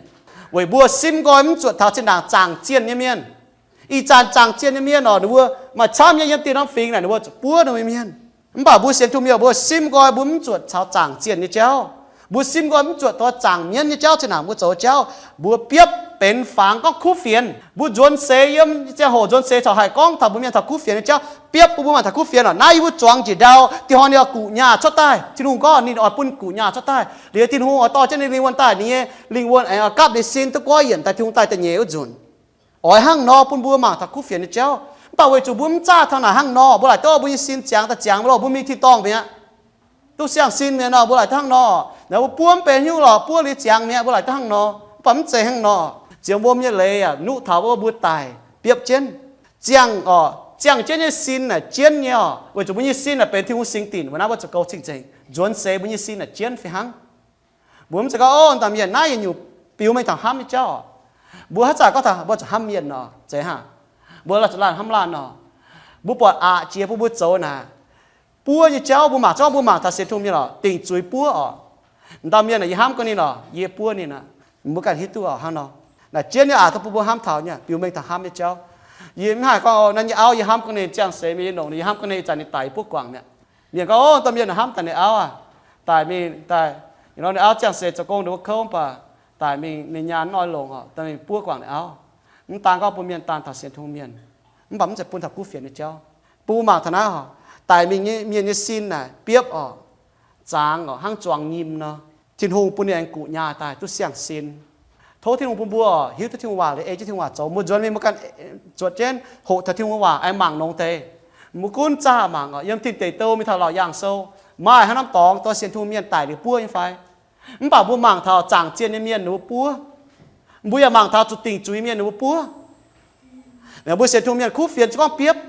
Weic mbuo simv nqoi mv zuotc taux zinh ndaangc zaangc zienh nyei mienh. Ih zanc zaangc zienh nyei mienh oc, ninh mbuo maaih camv nyei yiem dieh norm fingx naaic, ninh mbuo zuqc buov ninh mbuo mienh. Mv baac mbuo sienx Tin-Hungh mienh mbuo simv nqoi mbuo mv zuotc taux zaangc zienh nyei jauv. Mbuo simv nqoi mv zuotc taux zaangc mienv nyei jauv, zinh ndaangc mbuo zoux jauv. Mbuo biopv benx fangx gorngv kuv fienx. Mbuo nzuonx seix yiem ziangh hoc nzuonx seix corc haih gorngv taux mbuo mienh taux kuv fienx nyei jauv. Biopv bun mbuo maaih taux kuv fienx oc. Naaiv yie mbuo zuangx njiec ndau, dieh hnoi ninh oix guqc nyaah cuotv daaih. Tin-Hungh gorngv ninh oix bun guqc nyaah cuotv daaih. Liuz Tin-Hungh oix dorh jienv ninh lingh wuonh daaih, ninh nyei lingh wuonh aengx oix gapv ninh sin duqv goiv yienc daaih Tin-Hungh daaih da'nyeic wuov nzunc. Oix hnangv nor bun mbuo mangc taux kuv fienx nyei jauv. Mv baac weic zuqc mbuo mv zaah taux naaic hnangv nor, mbuo laaic duqv mbuo nyei sin ziangx daaih ziangx mv lo, mbuo mingh tin-dorngh mi'aqv. Duqv siang-sin mi'aqv nor, mbuo laaic duqv hnangv nor. Naaiv mbuo buov mv benx hnyouv lorqc, buov liuz ziangx mi'aqv, mbuo laaic duqv hnangv nor. Mv baac mv zeiz hnangv nor. Ziouv mbuo nyei leiz yaac nuqv taux mbuo, mbuo daic biopv jienv. Ziangh oc, ziangh jienv nyei sin naaic jienv nyei oc, weic zuqc mbuo nyei sin naaic benx Tin-Hungh singx dinc, weic naaiv mbuo zuqc goux cing-nzengc. Nzuonx seix mbuo nyei sin naaic jienv fih hnangv. Mbuo mv zeiz gorngv, o, dangh mienh naaiv yietc nyungc biux mengh taux hnamv nyei jauv oc. Mbuo haaix zanc gorngv taux mbuo zuqc hnamv mienh nor, zeiz hnangv. Mbuo laaic zuqc laanh hnamv laanh nor. Mbuo buatc aqc jiex bun mbuo zoux naaic, buov nyei jauv mbuo mangc, zungv mbuo mangc taux sienx Tin-Hungh mienh oc, dingc zuiz buov oc. M'dauh mienh naaic, yie hnamv ga'naaiv nor, yie buov ninh aqv. Mbuo ganh hiuv duqv oc, hnangv nor. Naaic jienv nyei aqc dongh bun mbuo hnamv taux nyei, biux mengh taux hnamv nyei jauv. Yie mv haih gorngv, naaiv nyei auv yie hnamv ga'naaiv, ziangh seix mingh yie longc ninh, yie hnamv ga'naaiv, ih zanc ninh daic yie buov guangc mi'aqv. Mienh gorngv, o, m'dauh mienh naaic hnamv daaih ninh auv aac, daic mingh daaih, ninh auv ziangh seix zoux gong ninh mbuo kouv, mv baac daic mingh ninh nyaanh mv oix longc oc, daaih mingh buov guangc ninh auv. Mv daan gorngv bun mienh daan taux sienx Tin-Hungh mienh, mv baac mv zeiz bun taux kuv fienx nyei jauv. Bun mbuo mangc taux naaiv oc, daic mingh nyei mienh nyei sin naaic biopv oc, zaangx oc, hnangv zuangx nyim nor. Tin-Hungh bun ninh aengx guqc nyaah daaih duqv siang-sin. Tov Tin-Hungh bun mbuo hiuv duqv Tin-Hungh waac liuz ei jienv Tin-Hungh waac zoux. Mbuo nzuonx mingh mbuo ganh zuotc jienv hoqc taux Tin-Hungh waac, aengx mangc longx deix. Mbuo gunv zaah mangc oc, yiem Tin Deic Douh mingh taux Laauc Yaangh Sou, maaih haaix norm dorngx dorh sienx Tin-Hungh mienh daic liuz buov nyei fai? Mv baac mbuo mangc taux zaangc zienh nyei mienh ninh mbuo buov. Mbuo yaac mangc taux zuqc dingc zuiz mienh ninh mbuo buov. Mbuo sienx Tin-Hungh mienh kuv fienx se gorngv biopv.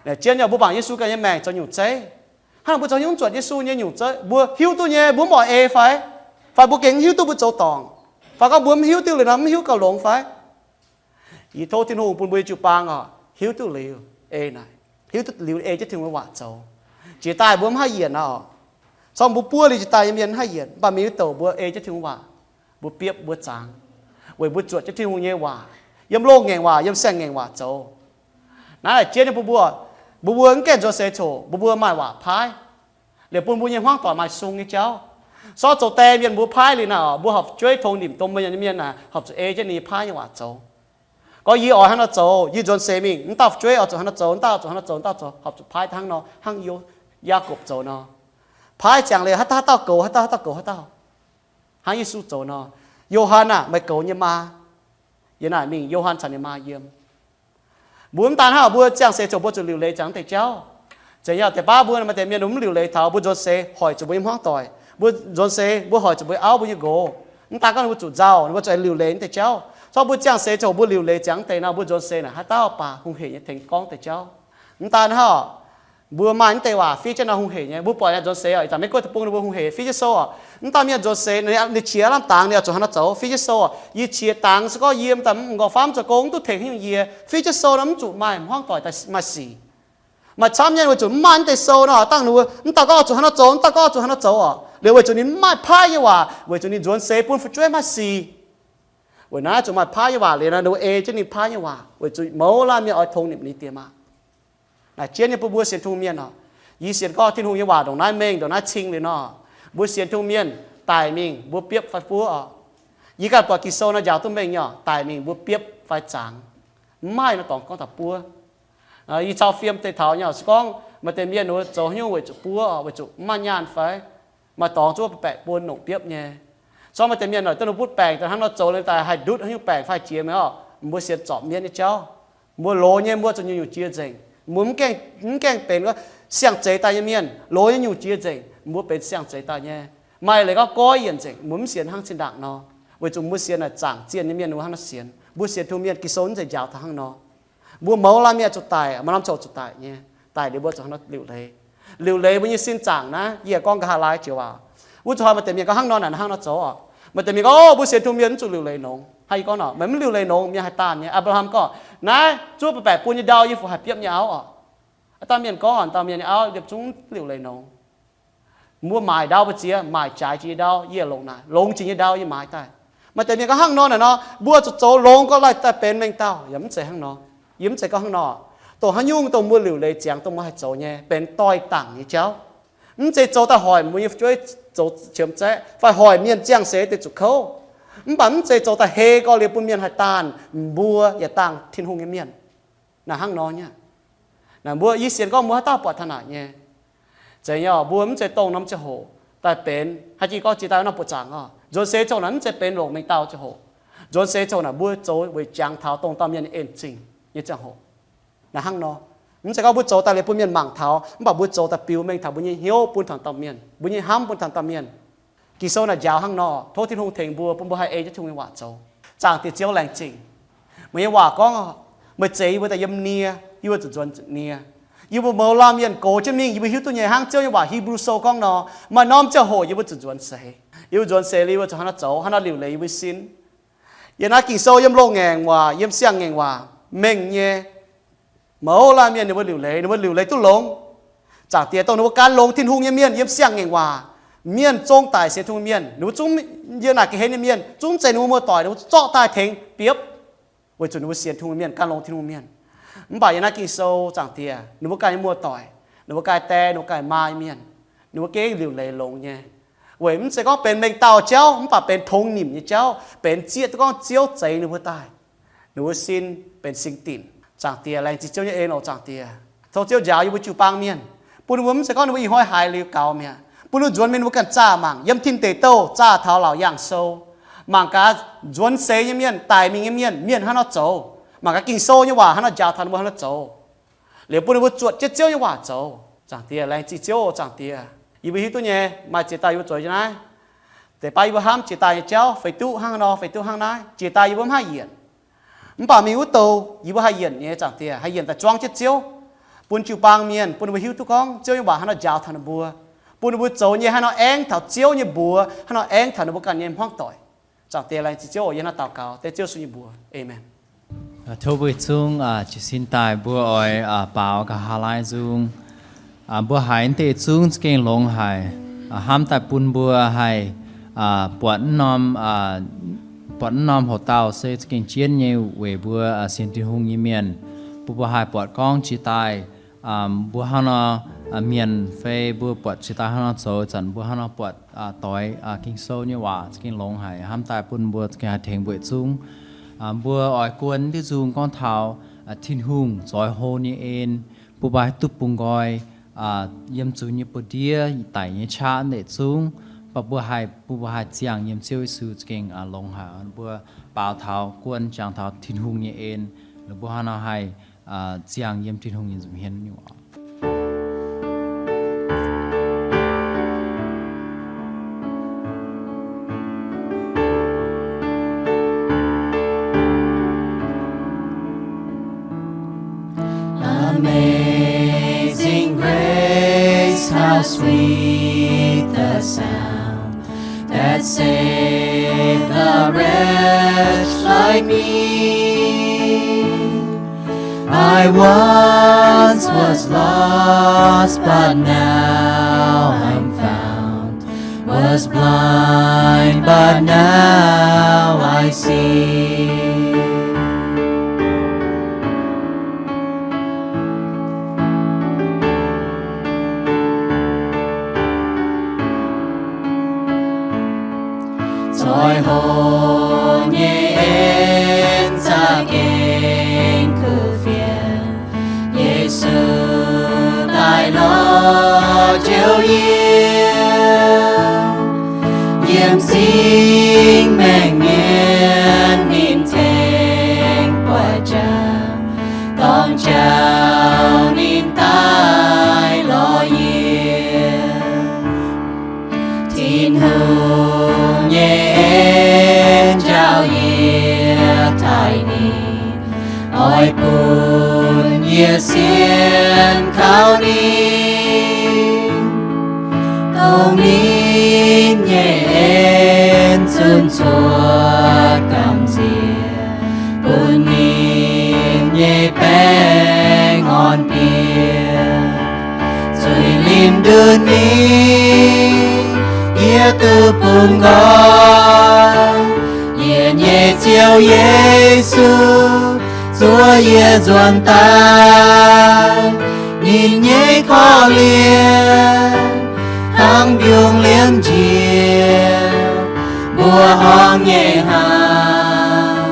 Naaic jienv nyei mbuo mangc Yesu ganh nyei maengc zoux nyungc zeiv. Hnangv mbuo zoux nyungc zuotc Yesu nyei nyungc zeiv, mbuo hiuv duqv nyei, mbuo mv oix ei fai? Fai mbuo gengh mv hiuv duqv mbuo zoux dorngc? Fai gorngv mbuo mv hiuv duqv liuz nor, mv hiuv gauh longx fai? Yie tov Tin-Hungh bun mbuo nyei jiu-baang oc, hiuv duqv liuz ei naaic, hiuv duqv liuz ei jienv Tin-Hungh nyei waac zoux. Jiex daaih mbuo mv haih yienc aqv oc. Corc mbuo buov liuz jiex daaih nyei mienh mv haih yienc, mv baac mingh wuov douc mbuo ei jienv Tin-Hungh waac, mbuo biopv mbuo zaangx, weic mbuo zuotc jienv Tin-Hungh nyei waac, yiem loz-ngaengc waac, yiem siang-ngaengc waac zoux. Naaiv jienv nyei bun mbuo, mbuo mbuo mv gaengh nzuonx seix coc, mbuo mbuo maaih waac paaiv, liuz bun mbuo nyei hmuangv doic maaih sung nyei jauv. Sortv zoux die mienh mbuo paaiv liuz naaic, mbuo horpc fu'jueiv tongx nimc dongh mbuo nyei mienh naaic horpc zuqc ei jienv ninh nyei paaiv nyei waac zoux. Gorngv yie oix hnangv nor zoux, yie nzuonx seix mingh, mv dauh fu'jueiv oix zuqc hnangv nor zoux, mv dauh zuqc hnangv nor zoux, mv dauh zuqc, horpc zuqc paaiv hnangv nor, hnangv Yo, Yaagorpc zoux nor. Paaiv ziangx liuz, haaix dauh, haaix dauh goux haaix dauh, haaix dauh goux haaix dauh, hnangv Yesu zoux nor. Yo^han aah! Meih goux yie nyei maa. Yie naaic mingh, Yo^han caux ninh maa yiem. Mbuo mv daan hnangv, mbuo ziangh seix coc mbuo zuqc liuc leiz ziangx deix jauv. Zeiz nyei, deix baav mbuo maaih deix mienh mv liuc leiz taux mbuo nzuonx seix hoic zuqc mbuo nyei hmuangv doic. Mbuo nzuonx seix mbuo hoic zuqc mbuo nyei auv, mbuo nyei nqox. Mv daan gorngv ninh mbuo zuqc nzauh, ninh mbuo zuqc liuc leiz deix jauv. Corc mbuo ziangh seix coc mbuo liuc leiz ziangx deix nor, mbuo nzuonx seix naaic haaix dauh baac hungh hec nyei tengx gorngv deix jauv. Mv daan hnangv, mbuo maaih mv deix waac fiev jienv nor hungh hec nyei. Mbuo buatc nzuonx seix oc, ih zanc Meiv Guoqv deic-bung ninh mbuo hungh hec fiev jienv sou oc. Mv dauh mienh nzuonx seix ninh qiex lamh dangx ninh oix zuqc hnangv nor zoux, fiev jienv sou oc. Yie qiex dangx se gorngv yie m'nqorngv famv zoux gong mv duqv tengx haaix nyungc, yie fiev jienv sou nor mv zuqc maaih hmuangv doic daaih maaih sic. Maaih camv nyei weic zuqc mv maaih mv deix sou nor, dangh ninh mbuo mv dauh gorngv oix zuqc hnangv nor zoux, mv dauh gorngv oix zuqc hnangv nor zoux oc. Liuz weic zuqc ninh mv maaih paaiv nyei waac, weic zuqc ninh nzuonx seix bun fu'jueiv maaih sic. Weic naaiv zuqc maaih paaiv nyei waac liuz nor, ninh mbuo ei jienv ninh paaiv nyei waac weic zuqc mouz laanh mienh oix tongx nimc ninh diex maac. Naaic jienv nyei bun mbuo sienx Tin-Hungh mienh oc. Yie sienx gorngv Tin-Hungh nyei waac ndongc naaiv mengh, ndongc naaiv cing liuz nor, mbuo sienx Tin-Hungh mienh daic mingh mbuo biopv fai buov oc. Yie ganh buatc Ging-Sou nor njaaux duqv mengh nyei oc, daic mingh mbuo biopv fai zaangx. Mv maaih nor dorngx gorngv taux buov. Yie cau fiem deix taux nyei oc, se gorngv maaih deix mienh ninh mbuo zoux haaix nyungc weic zuqc buov, weic zuqc mv maaih nyaanh fai, maaih dorngx zuov baeqc bun longc biopv nyei. Corc maaih deix mienh oc, dongh ninh butv baengc daaih hnangv nor zoux liuz daaih haih ndutv haaix nyungc baengc fai jiex mingh oc. Mbuo sienx zorpc mienv nyei jauv. Mbuo loz nyei mbuo zuqc nyungc-nyungc jiex nzengc. Mbuo mv gaengh, mv gaengh benx siang-zeix daaih nyei mienh. Loz nyei nyungc jiex nzengc, mbuo benx siang-zeix daaih nyei. Maaih leiz gorngv goiv yienc nzengc, mbuo mv sienx hnangv zinh ndaangc nor. Weic zuqc mbuo sienx naaic zaangc zienh nyei mienh ninh mbuo hnangv nor sienx. Mbuo sienx Tin-Hungh mienh Ging-Sou mv zeiz njaaux taux hnangv nor. Mbuo mouz laanh mienh zuqc daic, maaih norm ziangh hoc zuqc daic nyei. Daic liuz mbuo zuqc hnangv nor liuc leiz. Liuc leiz mbuo nyei sin zaangc naaiv, yie gorngv nqa'haav laai jiex waac. Wuov zuqc maaih deix mienh gorngv hnangv nor naaic, hnangv nor zoux oc. Maaih deix mienh gorngv, o, mbuo sienx Tin-Hungh mienh mv zuqc liuc leiz longx. Hnangv yie gorngv nor, meih mv liuc leiz longx, mienh haih daanh nyei. Apc^laa^ham gorngv, naaiv zuov baeqc bun nyei ndau yie fu haih biopv nyei auv oc. Aa, dauh mienh gorngv, dauh mienh nyei auv liepc zungv liuc leiz longx. Mbuo maaic ndau mbuo ziex, maaic jaaix jiex nyei ndau yie longc naaic, longx jiex nyei ndau yie maaiz daaih. Maaih deix mienh gorngv hnangv nor naaic nor, mbuo zuqc zoux longx gorngv laih daaih benx mengh dauh. Yaac mv zeiz hnangv nor. Yie mv zeiz gorngv hnangv nor. Dongh haaix nyungc dongh mbuo liuc leiz ziangx dongh mbuo haih zoux nyei, benx doix-dangc nyei jauv. Mv zeiz zoux daaih hoic mbuo nyei fu'jueiv zoux qiemx zaeqv fai hoic mienh ziangh seix deix zuqc kouv. Mv baac mv zeiz zoux daaih hei gorx liuz bun mienh haih daanh mbuo yaac daanh Tin-Hungh nyei mienh. Naaic hnangv nor nyei. Naaic mbuo, yie sienx gorngv mbuo haaix dauh buatc taux naaic nyei. Zeiz nyei oc, mbuo mv zeiz dongh norm ziangh hoc daaih benx, haaix jih gorngv jiex daaih norm buoqc zaangc oc. Nzuonx seix ziangh hoc naaic mv zeiz benx longc mengh dauh ziangh hoc. Nzuonx seix ziangh hoc naaic mbuo zoux weic jangx taux dongh dauh mienh en zingh nyei ziangh hoc. Naaic hnangv nor. Mv zeiz gorngv mbuo zoux daaih liuz bun mienh mangc taux, mv baac mbuo zoux daaih biux mengh taux mbuo nyei hnyouv bun taux dauh mienh, mbuo nyei hnamv bun taux dauh mienh. Ging-Sou naaic njaaux hnangv nor, tov Tin-Hungh tengx mbuo, bun mbuo haih ei jienv Tin-Hungh nyei waac zoux. Zaangc Diex Ziouv, laengz zingh. Meih nyei waac gorngv, meih zeix yie mbuo daaih yiem nie, yie mbuo zuqc nzuonx zuqc nie. Yie mbuo mouz laanh mienh gox jienv mingh, yie mbuo hiuv duqv nyei hnangv Ziouv nyei waac, Hipv^lu Sou gorngv nor, maaih norm ziangh hoc yie mbuo zuqc nzuonx seix. Yie mbuo nzuonx seix liuz, yie mbuo zuqc hnangv nor zoux, hnangv nor liuc leiz yie mbuo sin. Yiem naaiv Ging-Sou yiem loz-ngaengc waac, yiem siang-ngaengc waac mengh nyei. Mouz laanh mienh ninh mbuo liuc leiz, ninh mbuo liuc leiz duqv longx. Zaangc Diex, dongh ninh mbuo gan longx Tin-Hungh nyei mienh yiem siang-ngaengc waac, mienh zong daic sienx Tin-Hungh mienh, ninh mbuo zungv, yiem naaic ga'hlen nyei mienh zungv zeiz ninh mbuo muoz-doic, ninh mbuo zorqv daaih tengx biopv, weic zuqc ninh mbuo sienx Tin-Hungh mienh, gan longx Tin-Hungh mienh. Mv baac yiem naaiv Ging-Sou, Zaangc Diex, ninh mbuo ganh nyei muoz-doic, ninh mbuo ganh die, ninh mbuo ganh maa nyei mienh, ninh mbuo gengh liuc leiz longx nyei. Weic mv zeiz gorngv benx mengh dauh jauv, mv baac benx tongx nimc nyei jauv, benx zieqv duqv gorngv Ziouv zeix ninh mbuo daaih. Ninh mbuo sin benx sin dinc. Zaangc Diex, laengz zingh Ziouv nyei en oc, Zaangc Diex. Tov Ziouv njaaux yie mbuo jiu-baang mienh, bun ninh mbuo mv zeiz gorngv ninh mbuo ih hnoi haiz liuz gaux mi'aqv, bun ninh mbuo nzuonx mingh ninh mbuo ganh zaah mangc yiem Tin Deic Douh, zaah taux Laauc Yaangh Sou, mangc gaax nzuonx seix nyei mienh, daic mingh nyei mienh, mienh hnangv nor zoux, mangc gaax Ging-Sou nyei waac hnangv nor njaaux taux ninh mbuo hnangv nor zoux, liuz bun ninh mbuo zuotc jienv Ziouv nyei waac zoux. Zaangc Diex, laengz zingh Ziouv oc, Zaangc Diex. Yie mbuo hiuv duqv nyei, maaih ziex daaih yie mbuo zueiz jienv naaiv. Deix baav yie mbuo hnamv jiex daaih nyei jauv feix duqv hnangv nor, feix duqv hnangv naaiv, jiex daaih yie mbuo mv haih yienc. Mv baac mingh wuov douh yie mbuo haih yienc nyei, Zaangc Diex, haih yienc daaih zuangv jienv Ziouv, bun jiu-baang mienh, bun ninh mbuo hiuv duqv gorngv Ziouv nyei waac hnangv nor njaaux taux ninh mbuo, bun ninh mbuo zoux nyei hnangv nor aengv taux Ziouv nyei mbuox, hnangv nor aengv taux ninh mbuo ganh nyei hmuangv doic. Zaangc Diex, laengz zingh Ziouv oc, yie hnangv nor daux gaux dengv Ziouv Yesu nyei mbuox. Aamen. Tov mbuo zungv jiez sin daaih, mbuo oix baaux nqa'haav laai nzung. Mbuo haiz naaiv deix zungv za'gengh longx haic, hnamv daaih bun mbuo haih buatc norm, buatc norm hoc dauh se za'gengh jienv nyei weic mbuo sienx Tin-Hungh nyei mienh, bun mbuo haih buatc gorngv jiex daaih mbuo hnangv nor mienh fai mbuo buatc jiex daaih hnangv nor zoux zanc mbuo hnangv nor buatc doix Ging-Sou nyei waac za'gengh longx haic, hnamv daaih bun mbuo za'gengh haih tengx mbuo yietc zungv. Mbuo oix guon diuh nzung gorngv taux Tin-Hungh zoix hlo nyei en, bun mbuo haih duqv bungx nqoi yiem zuiz nyei buoz-ndiev daic nyei qaqv naaiv deix zungv, bun mbuo haih, bun mbuo haih ziangh yiem Ziouv Yesu za'gengh longx haic. Mbuo baaux taux guon jangx taux Tin-Hungh nyei en, liuz mbuo hnangv nor haih ziangh yiem Tin-Hungh nyei nza'hmien nyei waac. Amazing grace, how sweet the sound that saved a wretch like me. I once was lost, but now I'm found, was blind, but now I see. Zoih hlo nyei en za'gengh kuv fienx, Yesu daaih lorz Ziouv yie. Yiem singx maengc mienh ninh tengx buatc jangx, dorng jauv ninh daaih lorz yie. Tin-Hungh nyei en njaaux yie taaih ninh, oix bun yie sienx kaux ninh. Dongh ninh nyei en zunc cuotv gamh nziex, bun ninh nyei baengh orn bieqc. Zuiz-limc ndunh mingh, yie duqv bungx nqoi. Yie nyei Ziouv Yesu zuov yie nzuonx daaih. Ninh nyei korv-lienh hnangv mbiungc liemh njiec, mbuoqc horngh nyei hnaangx,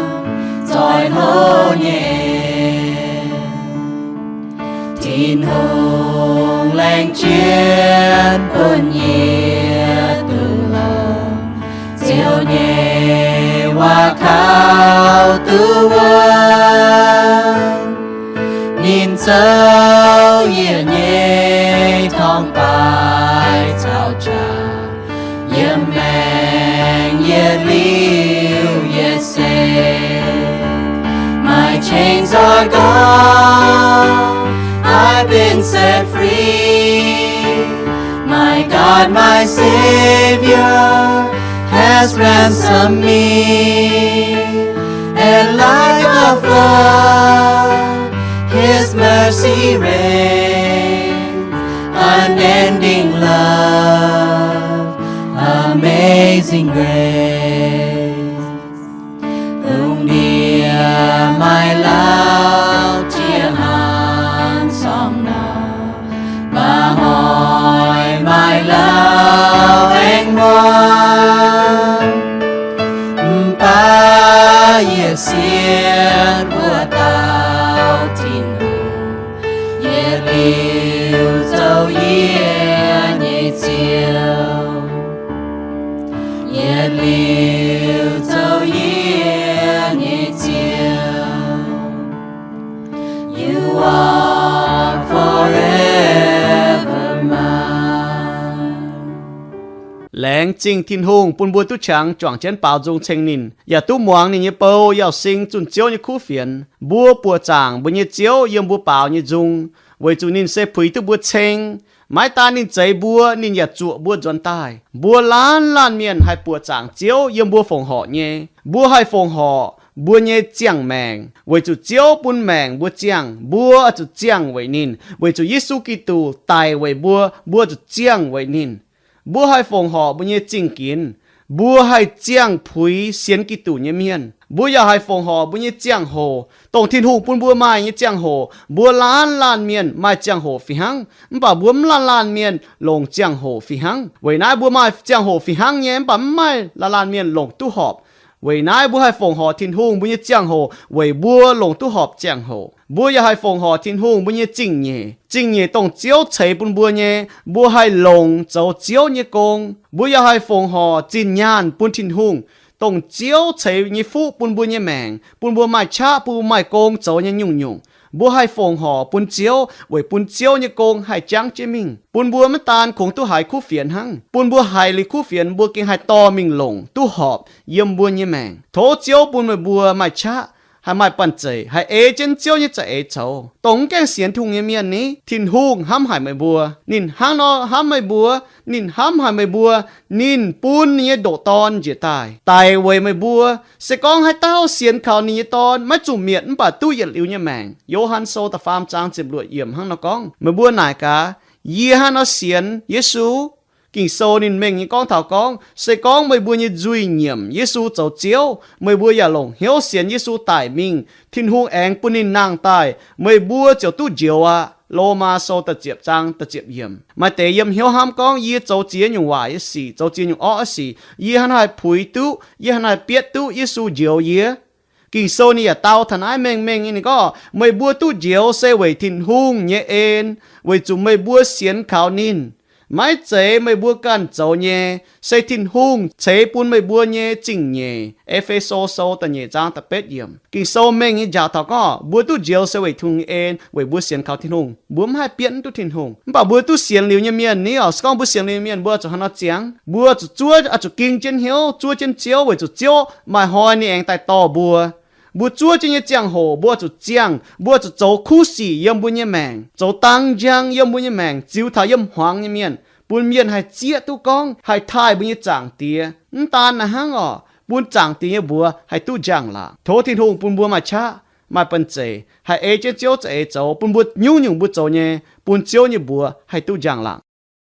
zoih hlo nyei. Tin-Hungh laengz jienv bun yie duqv longx, Ziouv nyei waac kaux duqv wuonv. Ninh zoux yie nyei torngv-baaix caux qaqv, yiem maengc yietc liuz yietc seix. My chains are gone, I've been set free. My God, my Savior, has ransomed me. And like a flood, His mercy Mercy reigns, unending love, amazing grace. Lungh ndiev maaih lauh jiex hnaangx sorng nor, mbaa hnoi maaih lauh aengx muangx. Mv baac yie sienx wuov dauh Tin-Hungh, yietc liuz zoux yie nyei Ziouv. Yietc liuz zoux yie nyei Ziouv. You are forever mine. Laengz zingh Tin-Hungh bun mbuo duqv qangx juangc jienv baaux nzung ceng ninh, yaac duqv muangx ninh nyei bou, yauh sing zunh Ziouv nyei kuv fienx. Mbuo buoqc zaangc mbuo nyei Ziouv yiem mbuo baaux nyei nzung, weic zuqc ninh se puix duqv mbuo ceng. Maiv daan ninh zeix mbuo, ninh yaac zuoqc mbuo nzuonx daaih. Mbuo laanh laanh mienh haih buoqc zaangc Ziouv yiem mbuo fongc horc nyei. Mbuo haih fongc horc mbuo nyei ziangh maengc, weic zuqc Ziouv bun maengc mbuo ziangh, mbuo zuqc ziangh weic ninh. Weic zuqc Yesu Giduc daic weic mbuo, mbuo zuqc ziangh weic ninh. Mbuo haih fongc horc mbuo nyei zingh ginx. Mbuo haih ziangh puix sienx Giduc nyei mienh. Mbuo yaac haih fongc horc mbuo nyei ziangh hoc, dongh Tin-Hungh bun mbuo maaih nyei ziangh hoc. Mbuo laanh laanh mienh maaih ziangh hoc fih hnangv, mv baac mbuo mv laanh laanh mienh longc ziangh hoc fih hnangv. Weic naaiv mbuo maaih ziangh hoc fih hnangv nyei, mv baac mv maaih laanh laanh mienh longc duqv horpc. Weic naaiv mbuo haih fongc horc Tin-Hungh mbuo nyei ziangh hoc weic mbuo longc duqv horpc ziangh hoc. Mbuo yaac haih fongc horc Tin-Hungh mbuo nyei zingh nyeic. Zingh nyeic dongh Ziouv ceix bun mbuo nyei, mbuo haih longc zoux Ziouv nyei gong. Mbuo yaac haih fongc horc zinh nyaanh bun Tin-Hungh, dongh Ziouv ceix nyei fuqv bun mbuo nyei maengc, bun mbuo maaih qaqv, bun mbuo maaih gong zoux nyei nyungc-nyungc. Mbuo haih fongc horc bun Ziouv weic bun Ziouv nyei gong haih jangv jienv mingh, bun mbuo maiv daan kungx duqv haiz kuv fienx hnangv, bun mbuo haiz liuz kuv fienx mbuo gengh haih dorh mingh longc duqv horpc yiem mbuo nyei maengc. Tov Ziouv bun meih mbuo maaih qaqv, haih maaih banh zeic, haih ei jienv Ziouv nyei za'eix zoux. Dongh mv gaengh sienx Tin-Hungh nyei mienh ni, Tin-Hungh hnamv haic meih mbuo. Ninh hnangv nor hnamv meih mbuo, ninh hnamv haic meih mbuo, ninh bun ninh nyei ndoqc Dorn njiec daaih daic weic meih mbuo. Se gorngv haaix dauh sienx kaux ninh nyei Dorn maiv zuqc mietc mv baac duqv yietc liuz nyei maengc. Yo^han Sou da'faam zaang ziepc luoqc yiemc hnangv nor gorngv. Meih mbuo naaic gaax, yie hnangv nor sienx Yesu? Ging-Sou ninh mengh nyei gorngv taux gorngv, se gorngv meih mbuo nyei nzuih nyiemc Yesu zoux Ziouv, meih mbuo yaac longc hnyouv sienx Yesu daic mingh, Tin-Hungh aengx bun ninh nangh daaih, meih mbuo ziouc duqv njoux aqv. Lomaa Sou da'ziepc zaang da'ziepc yiemc. Maaih deix yiem hnyouv hnamv gorngv, yie zoux ziex nyungc waaic nyei sic, zoux ziex nyungc orqv nyei sic, yie hnangv naaiv haih puix duqv, yie hnangv naaiv haih bietv duqv Yesu njoux yie? Ging-Sou ninh yaac dau taux naaiv mengh mengh nyei, ninh gorngv, meih mbuo duqv njoux se weic Tin-Hungh nyei en, weic zuqc meih mbuo sienx kaux ninh. Maiv zeiz meih mbuo ganh zoux nyei, se Tin-Hungh ceix bun meih mbuo nyei zingh nyeic. E^fe^so Sou da'nyeic zaang da'betv yiemc. Ging-Sou mengh nyei njaaux taux gorngv, mbuo duqv njoux se weic Tin-Hungh nyei en, weic mbuo sienx kaux Tin-Hungh. Mbuo mv haih bietv duqv Tin-Hungh. Mv baac mbuo duqv sienx liuz nyei mienh ni oc, se gorngv mbuo sienx liuz nyei mienh, mbuo zuqc hnangv nor ziangx. Mbuo zuqc zuov, oix zuqc ging jienv hnyouv, zuov jienv Ziouv, weic zuqc Ziouv maaih hnoi ninh aengx daaih dorh mbuo. Mbuo zuov jienv nyei ziangh hoc mbuo zuqc ziangh, mbuo zuqc zoux kuv sic yiem mbuo nyei maengc, zoux dang njang yiem mbuo nyei maengc, ziux taux yiem hmuangx nyei mienh, bun mienh haih zieqv duqv gorngv haih taaih mbuo nyei Zaangc Diex. Mv daan naaiv hnangv oc, bun Zaangc Diex nyei mbuox haih duqv njang-laangc. Tov Tin-Hungh bun mbuo maaih qaqv, maaih banh zeic, haih ei jienv Ziouv za'eix zoux, bun mbuo nyungc-nyungc mbuo zoux nyei, bun Ziouv nyei mbuox haih duqv njang-laangc.